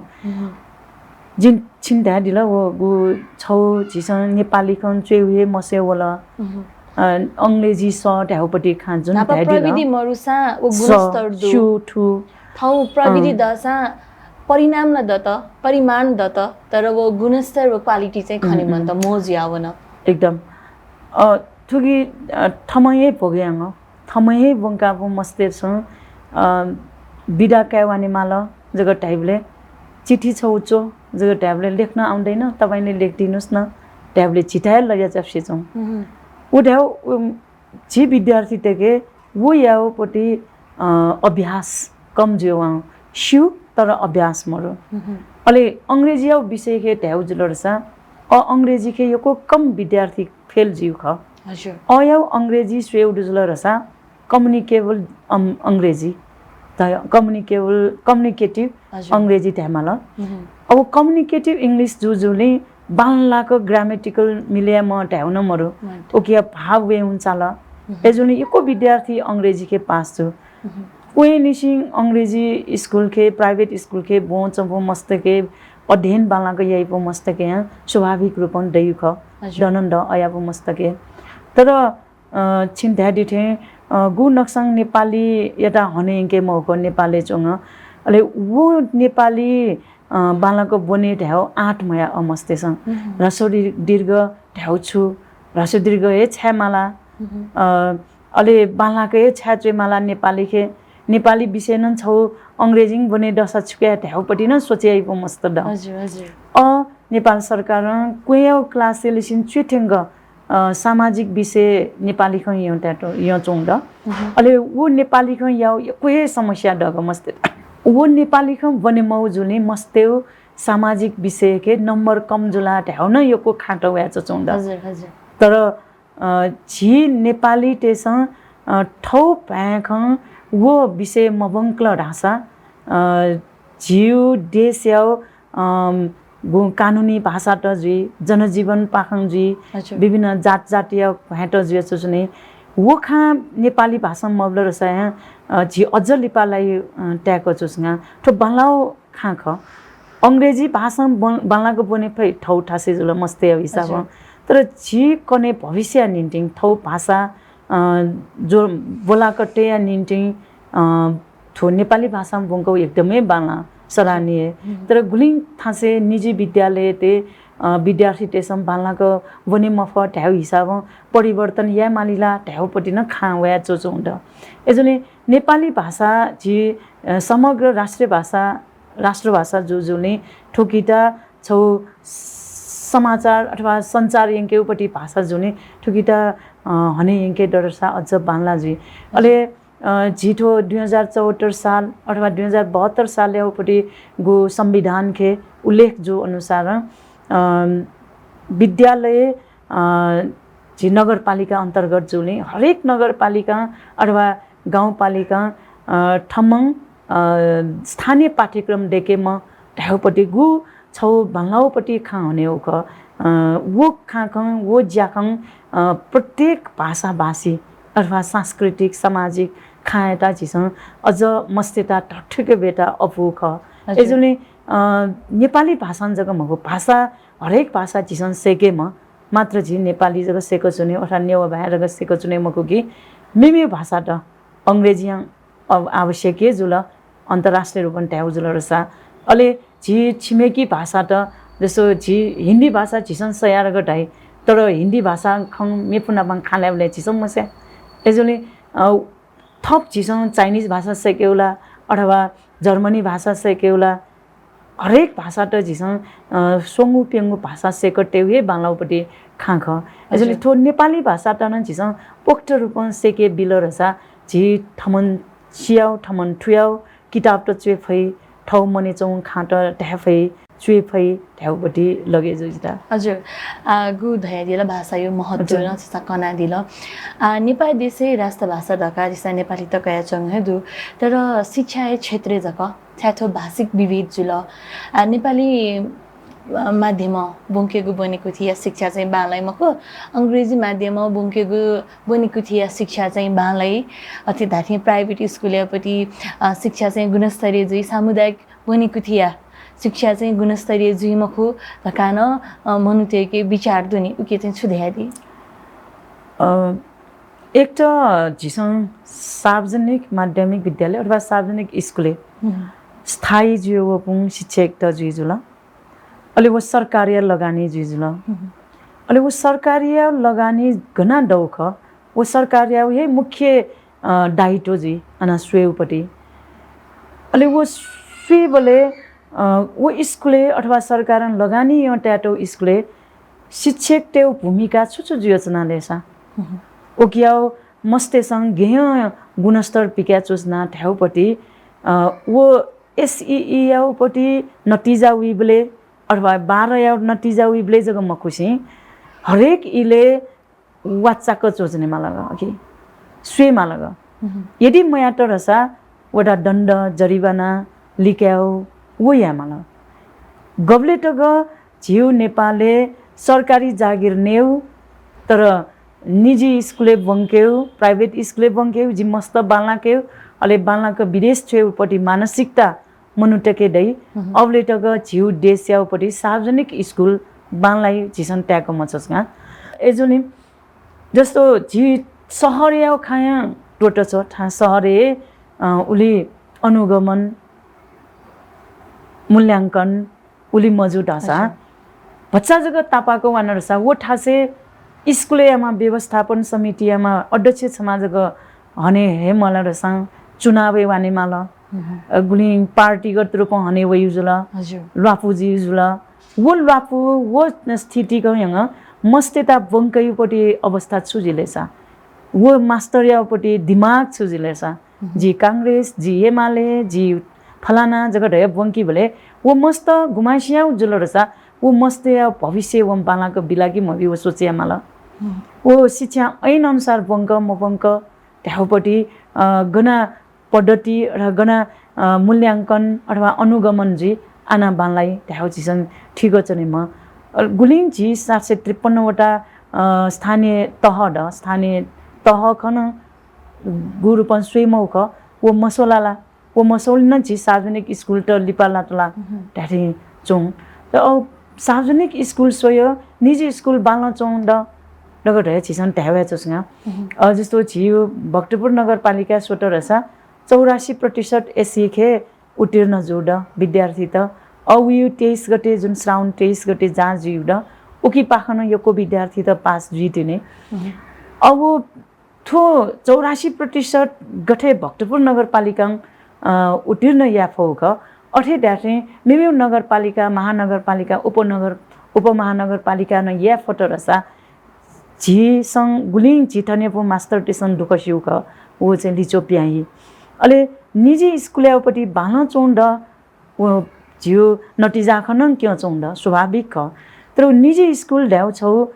जिं छिं धायेदिल, व गु छौ झीसं नेपाली खँ च्वयु हे मस्यू वल। अ, अंग्रेजी स धाउपट्टि खां जुन न्हापा धायेदिल। प्रविधि मरुसां व स, गुणस्तर दु। सु, थु। थौ प्रविधि अँ। दसां परिणाम ला दत, परिमाण दत, तर व गुणस्तर व quality चाहिँ खने मन्त, मोज यावन। एकदम। अ, थुकी, अ, थमं हे भोगयां, थमं हे ब्वंकापु मस्तय्सं, अ, बिदा कायेवाने माल जक धाइबलय् चिठी छौ च्व जक धाइबलय् लेख्न आउँदैन, तपाईंले लेखिदिनुस् न धाइबलय् झिथाय् लज्या च्याप्से च्वं। उ धाउ, उ झी विद्यार्थीतय्के व याउपट्टि, अ, अभ्यास कम जुयेवां। स्यू, तर अभ्यास मरु। अले अंग्रेजीया विषयके धाउ जुल धासा, अ, अंग्रेजीके यक्व कम विद्यार्थी फेल जुयु खः। हजुर। अयाउ अंग्रेजी स्वयु दु जुल धासा, communicable, अम, अंग्रेजी। त communicable, communicative हजुर। अंग्रेजी धायेमाल। अब communicative English जुजुलिं बांलाक grammatical मिले याये मं धायेवं नं मरु। उकिया भाव वये हुंचाल। अय्‌जूलिं यक्व विद्यार्थी अंग्रेजीखे पास जू। क्वय्‌निसें अंग्रेजी स्कुलखे, private स्कुलखे ब्वंच्वंपिं मस्तके अध्ययन बांलाक याइपिं मस्तके स्वाभाविक रूपं दइगु खः। दनन द अयापिं मस्तके। तर अ, छिं धयादी थें, अ, गु नकसां नेपालीयात हने यंके मखु, नेपालय् च्वंगु। अले व नेपाली, अ, बांलाक ब्वने धायेव आँट मयाः अ मस्तय्‌सं। ह्रस्व दि-, दीर्घ धायेव छु, ह्रस्व दीर्घ हे छाय् माला, अ, अले बांलाक हे छाय् च्वय् माला नेपालीखे, नेपाली विषय नं छौ अंग्रेजीं ब्वने दःसा छु काये धायेवपट्टि नं सोचे याइपिं मस्त द। अ, नेपाल सरकारं क्वय्‌याव class-य् लिसें च्वय् थ्यंक अ, सामाजिक विषय नेपाली खँ यं त्यात, यं च्वंगु द। अले व नेपाली खँ याव यक्व हे समस्या दःगु मस्तय्। व नेपाली खँ ब्वने मौ जुलिं मस्तय्‌व सामाजिक विषयखे नम्बर कम जुला धायेव नं यक्व खाँट वया च्वंगु द। तर, अ, झी नेपालीतय्‌सं, अ, थौ भाय् खँ व विषय मब्वंकल धाःसा, अ, झीउ देशयाव अम, गु कानुनी भाषात जुइ, जनजीवन पाखं जुइ, विभिन्न जात जातिया भाय्‌त जुया च्वंच्वनी। व खँ नेपाली भाषां मब्वल रसाया, अ, झी अझ लिपा लाइ, अ, त्याक च्वंच्वंगा। थ्व बांलाव खँ खः। अंग्रेजी भाषां बं-, बांलाक ब्वने फइ थौ थासय् जुल मस्तय्‌या हिसाबं। तर झी कने भविष्यया निंतिं थौ भाषा, अ, जो बोलाक तय्‌या निंतिं, अ, थ्व नेपाली भाषां ब्वंकव एकदमै बांला सराहनीय। तर गुलिं थासय् निजी विद्यालयतय्, अ, विद्यार्थीतय्‌सं बांलाक ब्वने मफः धायेव हिसाबं परिवर्तन याये माली ला धायेवपट्टि नं खँ वया च्वंच्वंगु द। अय्‌जूलिं नेपाली भाषा झी, अ, समग्र राष्ट्रिय भाषा, राष्ट्रभाषा जुजुलिं थुकिता छौ समाचार अथवा सञ्चार यंकेउपट्टि भाषा जुलिं थुकिता, अ, हने यंके दरसा अझ बांला जुइ। अले अ, झी थ्व दुई हजार चौहत्तर साल अथवा दुई हजार बहत्तर सालयाउपट्टि गु संविधानखे उल्लेख जू अनुसार, अ, विद्यालय, अ, झी नगरपालिका अन्तर्गत जूलिं हरेक नगरपालिका अथवा गाउँपालिका, अ, थमं, अ, स्थानीय पाठ्यक्रम दयेकेमा धायेउपट्टि गु छौ बांलाउपट्टि खँ हनेउ खः। अ, व खँ खँ, व ज्याखँ, अ, प्रत्येक भाषाभाषी अथवा सांस्कृतिक, सामाजिक खँयात झीसं अझ मस्तय्‌त धथ्वके ब्वयेत अप्वः खः। अय्‌जूलिं, अ, नेपाली भाषां जक मखु, भाषा, हरेक भाषा झीसं सय्‌केमा, मात्र झी नेपाली जक सय्‌क च्वने अथवा नेवाः भाय् जक सय्‌क च्वने मखु कि मेमेउ भाषात अंग्रेजीयां अव-, आवश्यक हे जुल, अन्तर्राष्ट्रिय रूपं धायेउ जुल रसा। अले झी छिमेकी भाषात, जसो झी हिन्दी भाषा झीसं सयारक धाइ, तर हिन्दी भाषा खँ मेपुनापां खँ ल्हायेबलय् झीसं मस्या। अय्‌जूलिं, अ, थप झीसं Chinese भाषा सय्‌केउ ला अथवा जर्मनी भाषा सय्‌केउ ला, हरेक भाषात झीसं, अ, स्वंगू प्यंगू भाषा सय्‌क तयेउ हे बांलाउपट्टि खँ खः। अय्‌जूलिं थ्व नेपाली भाषात नं झीसं पोख्त रूपं सय्‌के बिल रसा झी थमन सियाउ, थमन थुयाउ, किताबत च्वये फइ, थौ मनय् च्वंगु खँत धाये फइ, च्वये फइ धायेउपट्टि लगे जू जितः। हजुर, आ, गु धयादिल भाषायु महत्व नं छिसं कनादिल। आ, नेपाल देशय् राष्ट्रभाषा धकाः झीसं नेपालीत कयाच्वंगु हे दु, तर शिक्षाया क्षेत्रय् जक छाय् थ्व भाषिक विभेद जुल। आ, नेपाली, अ, माध्यमं ब्वंकेगु ब्वनेकुथिया शिक्षा चाहिँ बांलाइ मखु, अंग्रेजी माध्यमं ब्वंकेगु ब्वनेकुथिया शिक्षा चाहिँ बांलाइ। अथे धाथें private स्कुलयापट्टि, अ, शिक्षा चाहिँ गुणस्तरीय जुइ, सामुदायिक ब्वनेकुथिया शिक्षा चाहिँ गुणस्तरीय जुइ मखु धकाः नं, अ, मनूतय्‌के विचार दुनि। उके चाहिँ छु धयादी? अ, एक त झीसं सार्वजनिक माध्यमिक विद्यालय अथवा सार्वजनिक स्कुलय् स्थायी जुया वःपिं शिक्षकत जुइ जुल। अले व सरकारया लगानी जुइ जुल। अले व सरकारया लगानी गना दौ खः, व सरकारया हे मुख्य, अ, दायित्व जुइ अन स्वयेउपट्टि। अले व स्वयेबलय्, अ, व स्कुलय् अथवा सरकारं लगानी यं तयातौ स्कुलय् शिक्षकतय् भूमिका छु छु जुयाच्वना लेसा? उकियाव मस्तय्‌सं गेहं गुणस्तर पिकाच्वना धायेउपट्टि, अ, व एसईई याउपट्टि नतिजा वइबलय् अथवा बाह्र याउ नतिजा वइबलय् जक मखुसिं हरेक इलय् वाचाक च्वचने मालग, अके, स्वये मालग। यदि मयात रसा वडा दण्ड, जरिवाना, लिकाउ व याये मालग। गबले तक झीउ नेपालय् सरकारी जागिर नयेउ, तर निजी स्कुलय् ब्वंकेउ, private स्कुलय् ब्वंकेउ, जि मस्त बांलाकेउ, अले बांलाक विदेश छ्वयेउपट्टि मानसिकता मनूतय्के दइ, अबले तक झीउ देशयाउपट्टि सार्वजनिक स्कुल बांलाइ झीसं ताय्क मछ्वस का। अय्जूगुलिं जस्तो झी शहरया खँया त्वःतछ्व, थां शहरय्, अ, उलि अनुगमन, मूल्यांकन उलि मजू धाःसा, भचा जक तापाक वाना धाःसा, व थासय् स्कुलयाम्ह व्यवस्थापन समितियाम्ह अध्यक्ष छम्ह जक हने हे मला धाःसा, चुनावय् वाने माल। अ, गुलिं पार्टीगत रूपं हने वइउ जुल। ल्वापु जुइउ जुल। व ल्वापु, व स्थितिकं यंग मस्तय्त ब्वंकेउपट्टि अवस्था छु जुइ ले सा? व मास्टरयाउपट्टि दिमाग छु जुइ ले सा? जि कांग्रेस, जि एमाले, जि फलाना जक धयाः ब्वंकीबलय् व मस्त गुम्हसियाउ जुल धाःसा, व मस्तया भविष्य वं बांलाक बिला कि मबि, व सोचे याये माल। व शिक्षा ऐन अनुसार ब्वंक मब्वंक धायेउपट्टि, अ, गना पद्धति अथवा गना, अ, मूल्यांकन अथवा अनुगमन जुइ, आना बांलाइ धायेउ झीसं थुइक च्वनेमाः। अ, गुलिं झी सात सय त्रिपन्न वटा, अ, स्थानीय तह द, स्थानीय तह खन गु रूपं स्वइमौख, व मस्वला ला, व मस्वलिं नं झी सार्वजनिक स्कुलत लिपा लात ला धायेथें च्वं। त अ, सार्वजनिक स्कुल स्वयाः निजी स्कुल बांलाः च्वं द, दक धयाः झीसं धाये वये च्वंसा। अ, जस्तो झी भक्तपुर नगरपालिका स्वत धाःसा चौरासी प्रतिशत एसईखे उत्तीर्ण जू द विद्यार्थीत। अ, उयु तेइस गते, जुन श्रावण तेइस गते जाँच जुइउ द, उकिपाखं नं यक्व विद्यार्थीत पास जुइतिनि। अ, व थ्व चौरासी प्रतिशत गथे भक्तपुर नगरपालिकां, अ, उत्तीर्ण याये फौख, अथे धायेथें मेमेउ नगरपालिका, महानगरपालिका, उपनगर, उपमहानगरपालिका नं याये फत धाःसा, झीसं गुलिं झी थनेपु मास्टरतय्सं दुःख स्यूख, व चाहिँ लिच्वः पिहां हि। अले निजी स्कुलयाउपट्टि बांलाः च्वं द, व झीउ नतिजा खँ नं क्यं च्वं द, स्वाभाविक खः। तर व निजी स्कुल धायेउ छौ, अ,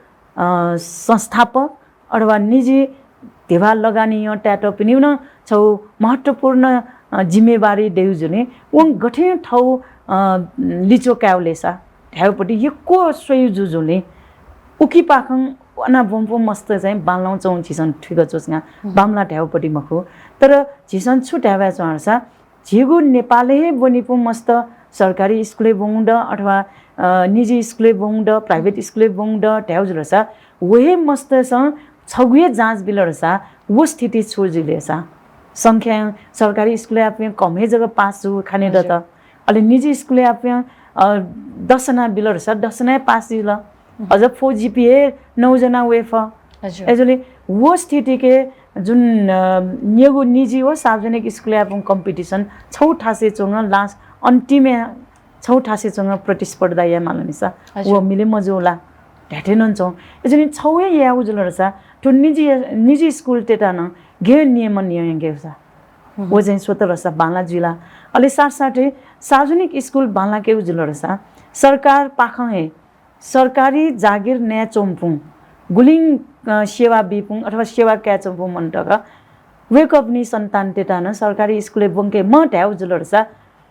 संस्थापक अथवा निजी ध्यबा लगानीयं ताय्तःपिनिउ नं छौ महत्त्वपूर्ण, अ, जिम्मेवारी दयु जुलिं वं गथें थौ, अ, लिच्वः कायेउ ले सा धायेउपट्टि यक्व स्वयु जु जुलिं उकिपाखं अना ब्वंपु मस्त चाहिँ बांलाः च्वं झीसं थुइक च्वंसा बांमलाः धायेउपट्टि मखु। तर झीसं छु धाये वये च्वं धाःसा झीगु नेपालय् हे ब्वनीपु मस्त सरकारी स्कुलय् ब्वंगु द अथवा, अ, निजी स्कुलय् ब्वंगु द, private स्कुलय् ब्वंगु द धायेउ जुल धाःसा, व हे मस्तय्सं छगू हे जाँच बिल धाःसा, व स्थिति छु जुइ ले सा? संख्यां सरकारी स्कुलय् आपाय् कम हे जक पास जू खाने दत। अले निजी स्कुलय् आपाय्, अ, दसजना बिल धाःसा, दसजना हे पास जुल। अझ four GPA नौजना वये फः। अय्जूले व स्थितिके जुन, अ, न्यगु निजी व सार्वजनिक स्कुलय् आपाय् competition छौ थासय् च्वंगु last अन्तिमय् छौ थासय् च्वंगु प्रतिस्पर्धा याये माल नि सा। व मिले मजू ला धायेथें नं च्वं। अय्जूले छौ हे यायेउ जुल धाःसा, थ्व निजी, निजी स्कुलतय्त नं गय् नियमं नियं याकेउ सा। व चाहिँ स्वत धाःसा बांलाः जुइ ला। अले साथसाथै सार्वजनिक स्कुल बांलाकेउ जुल धाःसा, सरकारपाखं हे सरकारी जागिर नयाच्वंपुं, गुलिं, अ, सेवा बीपुं अथवा सेवा कायेच्वंपुं मनूतय्त वय्कःपिनि सन्तानतय्त नं सरकारी स्कुलय् ब्वंके मं धायेउ जुल धाःसा,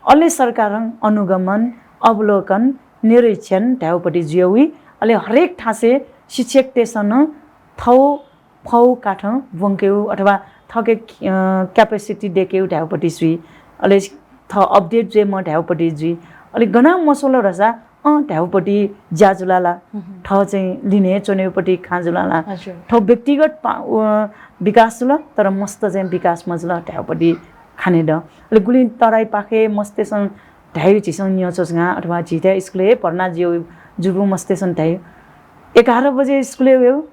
अले सरकारं अनुगमन, अवलोकन, निरीक्षण धायेउपट्टि जुयेउ वइ। अले हरेक थासय् शिक्षकतय्सं नं थौ फौ काठं ब्वंकेउ अथवा थःके, अ, capacity दयेकेउ धायेउपट्टि जुइ। अले थः update जुये मं धायेउपट्टि जुइ। अले गनं मस्वल धाःसा, अँ, धायेउपट्टि ज्या जुल ला। थः चाहिँ लिने च्वनेउपट्टि खँ जुल ला। थः व्यक्तिगत पा-, अ, विकास जुल, तर मस्त चाहिँ विकास मजुल धायेउपट्टि खाने द। अले गुलिं तराईपाखे मस्तय्सं धायेउ झीसं न्यं च्वंसा अथवा झीथाय् स्कुलय् भर्ना जुयु, जुपु मस्तय्सं धायेउ, एघार बजे स्कुलय् वयेउ,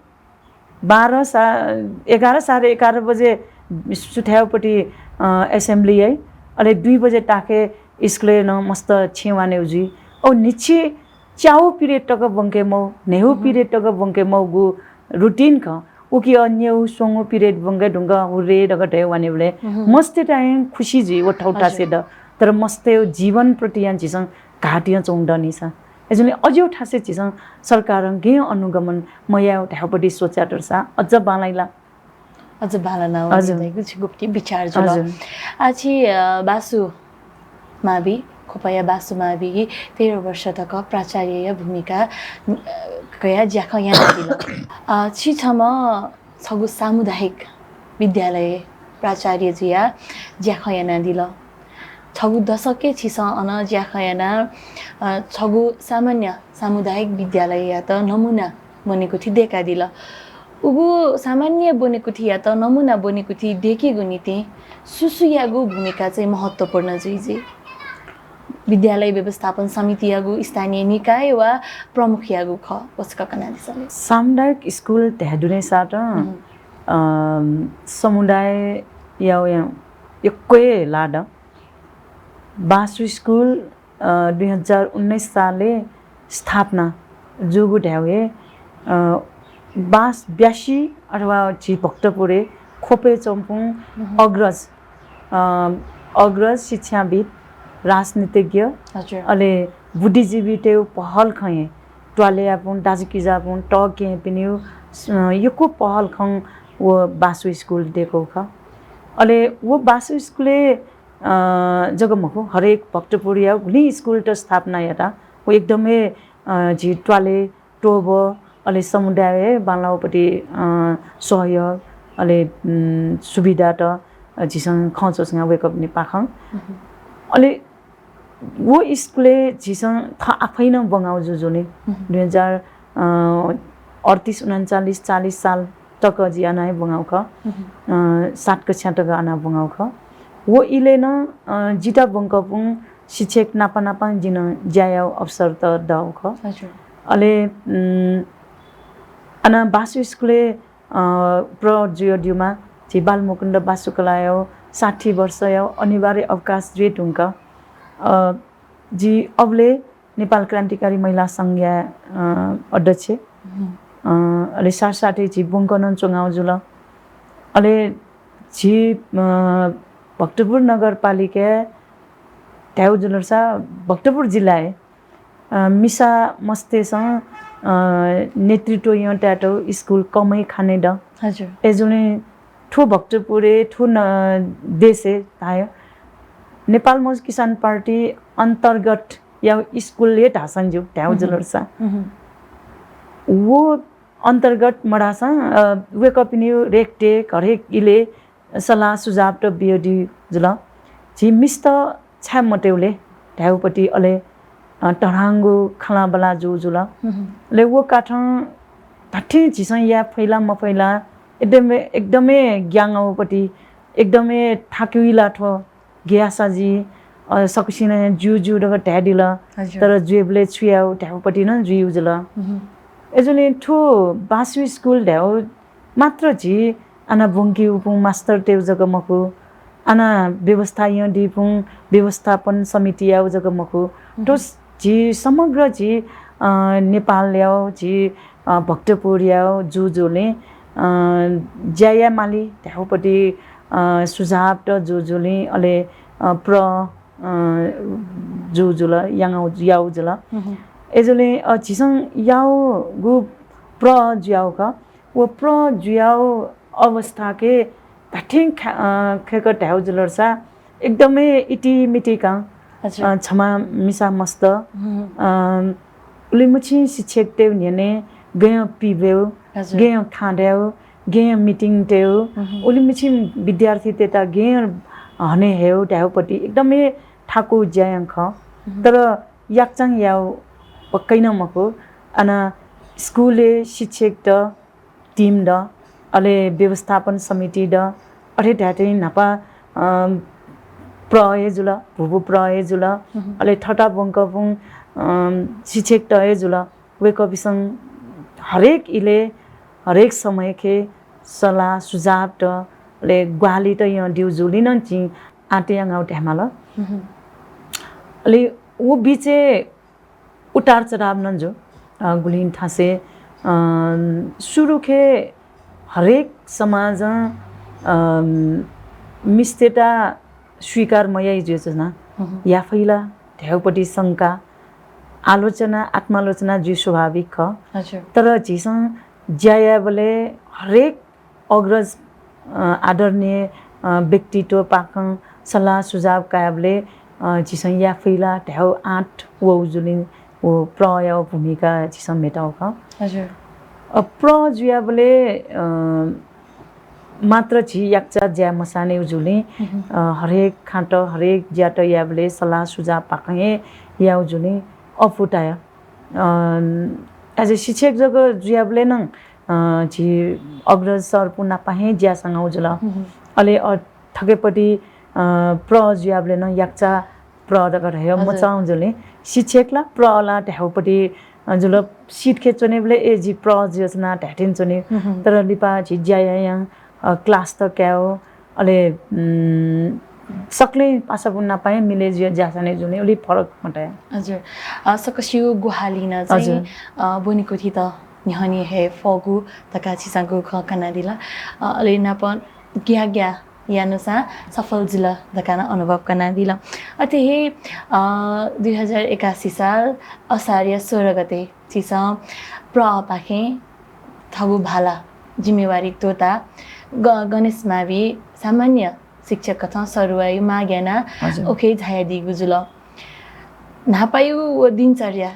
बाह्र सा-, एघार, साढे एघार बजे सुथायेउपट्टि, अ, assembly याइ। अले दुई बजे ताखे स्कुलय् नं मस्त छेँ वानेउ जुइ। औ न्हिच्छि च्याउ period तक ब्वंके मौ, न्हेउ period तक ब्वंके मौगु routine खः। उकी अ न्येउ स्वंगु period ब्वंके धुंक हुर्रे धक धये वानेबलय् मस्तय्त हे खुसी जुइ व थौ थासे द। तर मस्तय् जीवन प्रति यां झीसं घात यां च्वं दनि सा। अय्जूले अज्याउ थासे झीसं सरकारं गय् अनुगमन मयायेउ धायेउपट्टि स्वचातुर सा अझ बांलाइ ला। अझ बांलाना वने धइगु छिगु पट्टि विचार जुल। आछि, अ, बासु माबी, ख्वपया बासु मावि तेह्र वर्ष तक प्राचार्यया भूमिका, अ, कयाः ज्याखँ यानादिल। अ, छि छम्ह छगू सामुदायिक विद्यालय प्राचार्य जुयाः ज्याखँ यानादिल। छगू दशकय् छिसं अन ज्याखँ यानाः, अ, छगू सामान्य सामुदायिक विद्यालययात नमुना ब्वनेकुथि दय्कादिल। उगु सामान्य ब्वनेकुथियात नमुना ब्वनेकुथि दय्केगु निंतिं सुसुयागु भूमिका चाहिँ महत्त्वपूर्ण जुइ जुइ? विद्यालय व्यवस्थापन समितियागु, स्थानीय निकाय वा प्रमुखयागु खः, व छकः कनादिसँ ले। सामुदायिक स्कुल धाये दुने साथ, अ, समुदायया यक्व हे लाद। बासु स्कुल, अ, दुई हजार उन्नाइस सालय् स्थापना जूगु धायेवं हे, अ, बास ब्यासी अथवा झी भक्तपुरय् ख्वपय् च्वंपुं अग्रज, अ, अग्रज शिक्षाविद्, राजनीतिज्ञ, हजुर। अले बुद्धिजीवीतय् पहल खँ हे त्वालय् याःपुं, दाजुकिजापुं, तःकेहेँपिनिगु, अ, यक्व पहल खँ व बासु स्कुल दय्कू खः। अले व बासु स्कुलय् अ, जक मखु, हरेक भक्तपुरया गुलिं स्कुलत स्थापना यात। व एकदमै, अ, झी त्वालय् तोब, अले समुदाय बांलाःपट्टि, अ, सहयोग, अले, उम्, सुविधात, अ, झीसं खँ च्वछुंगा वय्कःपिनि पाखें। अले व स्कुलय् झीसं थः आफैं नं ब्वंगाउ जुजुलिं। दुई हजार, अ, अड्तिस, उनन्चालिस, चालिस साल तक जि अन हे ब्वंगाउ खः। अ, सात कक्षा तक अन ब्वंगाउ खः। व इलय् नं, अ, जित ब्वंकःपुं शिक्षक नापनापं जिं ज्या याउ अवसर त दउ खः। हजुर। अले, उम्, अन बासु स्कुलय्, अ, प्र जुयो दिउमा, झी बालमुकुन्द बासुकलाया साठी वर्षया अनिवार्य अवकाश जुइ धुंक, अ, जि अबले नेपाल क्रान्तिकारी महिला संघया, अ, अध्यक्ष। अ, अले साथसाथै झी ब्वंकनं च्वंगाउ जुल। अले झी, अ, भक्तपुर नगरपालिका धाउ जुलसा भक्तपुर जिल्लाय्, अ, मिसा मस्तय्सं, अ, नेतृत्व यंत्यातौ स्कुल कमै खाने द। हजुर। एजुने थ्व भक्तपुरे, थ्व न-, देशे धायो। नेपाल मजदुर किसान पार्टी अन्तर्गत या स्कुल हे धासन ज्यू, धाउ जुलसा। वो अन्तर्गत मधासं, अ, वय्कःपिनि रेखदेख हरेक इले सल्लाह सुझाव त बियो दि जुल। झी मिस्त छाय् मतेउले धाउपति अले, अ, तढांगु खलाबला जू जुल। अले वो काठं धठिं झीसं या फैला मफैला एकदमै, एकदमै ग्याङ्गाउपति एकदमै थाकुइला थ्व ग्यासा जि, अ, सकसिनं ज्यू ज्यू दक धाय्दिल। हजुर। तर जुइबले छु याउ धाउपति नं जुइउ जुल। एजुले थ्व बासु स्कुल धाउ मात्र झी आना ब्वंकिउपुं मास्तर तेउ जक मखु, आना व्यवस्था यंदिपुं व्यवस्थापन समिति याउ जक मखु। थ्व झी समग्र झी, अ, नेपाल याउ झी, अ, भक्तपुर याउ जू जुलिं, अ, ज्या या माली धाउपति, अ, सुझाव त जू जुलिं अले, अ, प्र, अ, जू जुल, याउ जुल। एजुलिं, अ, झीसं याउगु प्र जुयाउ खः। व प्र जुयाउ अवस्थाके धठिं ख्या-, अ, खेक धाउ जुलसा एकदमै इतिमिति कां, हजुर। अ, छमा मिसा मस्त, अ, उलिमुछि शिक्षकते न्ह्यने गयं पिबेउ, हजुर। गयं खाँड्याउ, गयं meeting तेउ, उलिमुछि विद्यार्थीतेता गयं हने हेउ धाउपति एकदमै थाकु ज्यायं खः। तर याकचां याउ पक्कै नं मखु। आना स्कुलय् शिक्षक त, team द, अले व्यवस्थापन समिति द, अथे धायेतिं न्हापा, अ, प्र हे जुल, भुभु प्र हे जुल, अले थता ब्वंकपुं, अ, शिक्षक त हे जुल। वय्कःपिसं हरेक इले, हरेक समयखे सल्लाह सुझाव त, अले ग्वाहालि त यं दिउ जुलिं नं जिं आँटे याङ्गाउ धायेमाल। अले व बिचे उतार चढाव नं जू। अ, गुलिं थासे, अ, सुरुखे हरेक समाजं, अ, मिस्तेता स्वीकार मयाइ जुइ च्वना। या फैला धाउपति शंका, आलोचना, आत्मालोचना जुइ स्वाभाविक खः। हजुर। तर झीसं ज्या यायेबले हरेक अग्रज, अ, आदरणीय, अ, व्यक्तित्व पाखं सल्लाह सुझाव कायेबले अ, झीसं याये फइ ला धायेगु आँट वःगु जुलिं व प्रया भूमिका झीसं म्हेताउ खः। हजुर। अ, प्र जुयाबलय्, अ, मात्र झी याकचा ज्या मसानेगु जुलिं, हम्म। अ, हरेक खाँट, हरेक ज्यात याबलय् सल्लाह सुझाव पाखें हे याउ जुलिं अपुताया। अ, as a शिक्षक जक जुयाबलय् नं, अ, झी अग्रज सरपु नापा हे ज्या सांगाउ जुल। हम्म। अले, अ, थकेपट्टि, अ, प्र जुयाबलय् नं याकचा प्र दक धायो हजुर। मचाउ जुलिं। शिक्षक ला प्र ला धायेगुपट्टि, अ, जुल। seat खे च्वनेबलय् ए जि प्र जुयाच्वना धायेतिनि च्वने। हम्म। तर लिपा झी ज्या यायां, अ, class त कायो। अले, उम्, सकलें पासापु नापा हे मिले जुया ज्या साने जुलिं उलि फरक मताया। हजुर। अ, सकसियो ग्वाहालिं नं चाहिँ, हजुर। अ, ब्वनेकुथित न्ह्यःने हे फःगु धकाः छिसं गुगु खँ कनादिल। अ, अले नाप ग्या ग्या यानुसां सफल जुल धकाः नं अनुभव कनादिल। अथे हे, अ, दुई हजार एकासी साल असारया सोह्र गते छिसं प्रपाखें थःगु भाला जिम्मेवारी त्वःता ग-, गणेश मावि सामान्य शिक्षक कथं सरुवायु माग्याना हजुर। ओखे झायादीगु जुल। न्हापायु व दिनचर्या,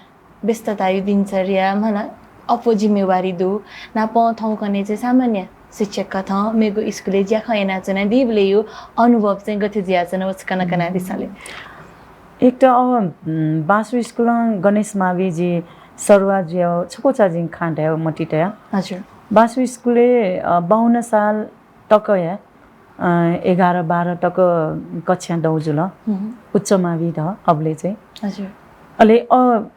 व्यस्ततायु दिनचर्या, मला अप्व जिम्मेवारी दु। नापं थौंकन्हय् चाहिँ सामान्य शिक्षक कथं मेगु स्कुलय् ज्याखँ यानाच्वनादीबलय् यु अनुभव चाहिँ गथे जुयाच्वन व छकः नं कनादिसँ ले। एक त अब, उम्, बासु स्कुलं गणेश मावि जि सरुवा जुयाउ छकूचा जिं खँ धायेउ मतितया। हजुर। बासु स्कुलय्, अ, बाउन्न साल तक हे, अ, एघार बाह्र तक कक्षा दौ जुल। हम्म। उच्च मावि ध अबले चाहिँ। हजुर। अले, अ,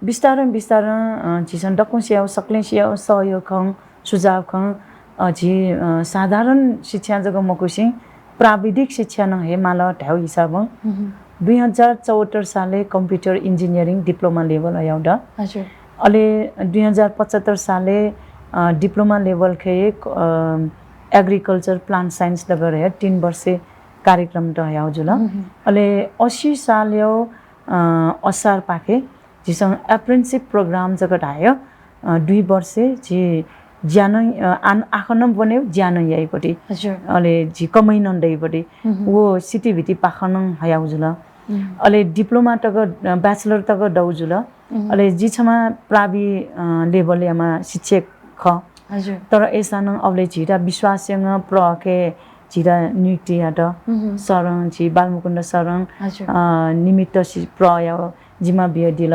बिस्तारं बिस्तारं, अ, झीसं दक्वसियाउ, सकलेसियाउ सहयोग खं, सुझाव खं, अ, झी, अ, साधारण शिक्षा जक मखुसिं प्राविधिक शिक्षा नं हे माल धायेउ हिसाबं हम्म। दुई हजार चौहत्तर सालय् computer engineering diploma level हयाउ द। हजुर। अले दुई हजार पचहत्तर सालय्, अ, diploma level खे, अ, agriculture plant science दक हे तीन वर्षे कार्यक्रम त हयाउ जुल। हम्म। अले अस्सी सालय्, अ, असार पाखे झीसं apprenticeship program जक धायो, अ, दुई वर्षे झी ज्यानं, अ, आन-, आखनं ब्वनेउ ज्यानं याइपट्टि। हजुर। अले झी कमै नं दइपट्टि। हम्म। वो सिटी भित्ति पाखनं हयाउ जुल। हम्म। अले diploma तक, अ, bachelor तक दौ जुल। हम्म। अले जि छमा प्रावि, अ, level यामा शिक्षक खः। हजुर। तर अय्सानं अबले झीत विश्वास यंग प्रखे झीत नियुक्ति यात। हम्म। सरं झी बालमुकुन्द सरं, हजुर। अ, निमित्त सि-, प्रया जिम्मा बियादिल।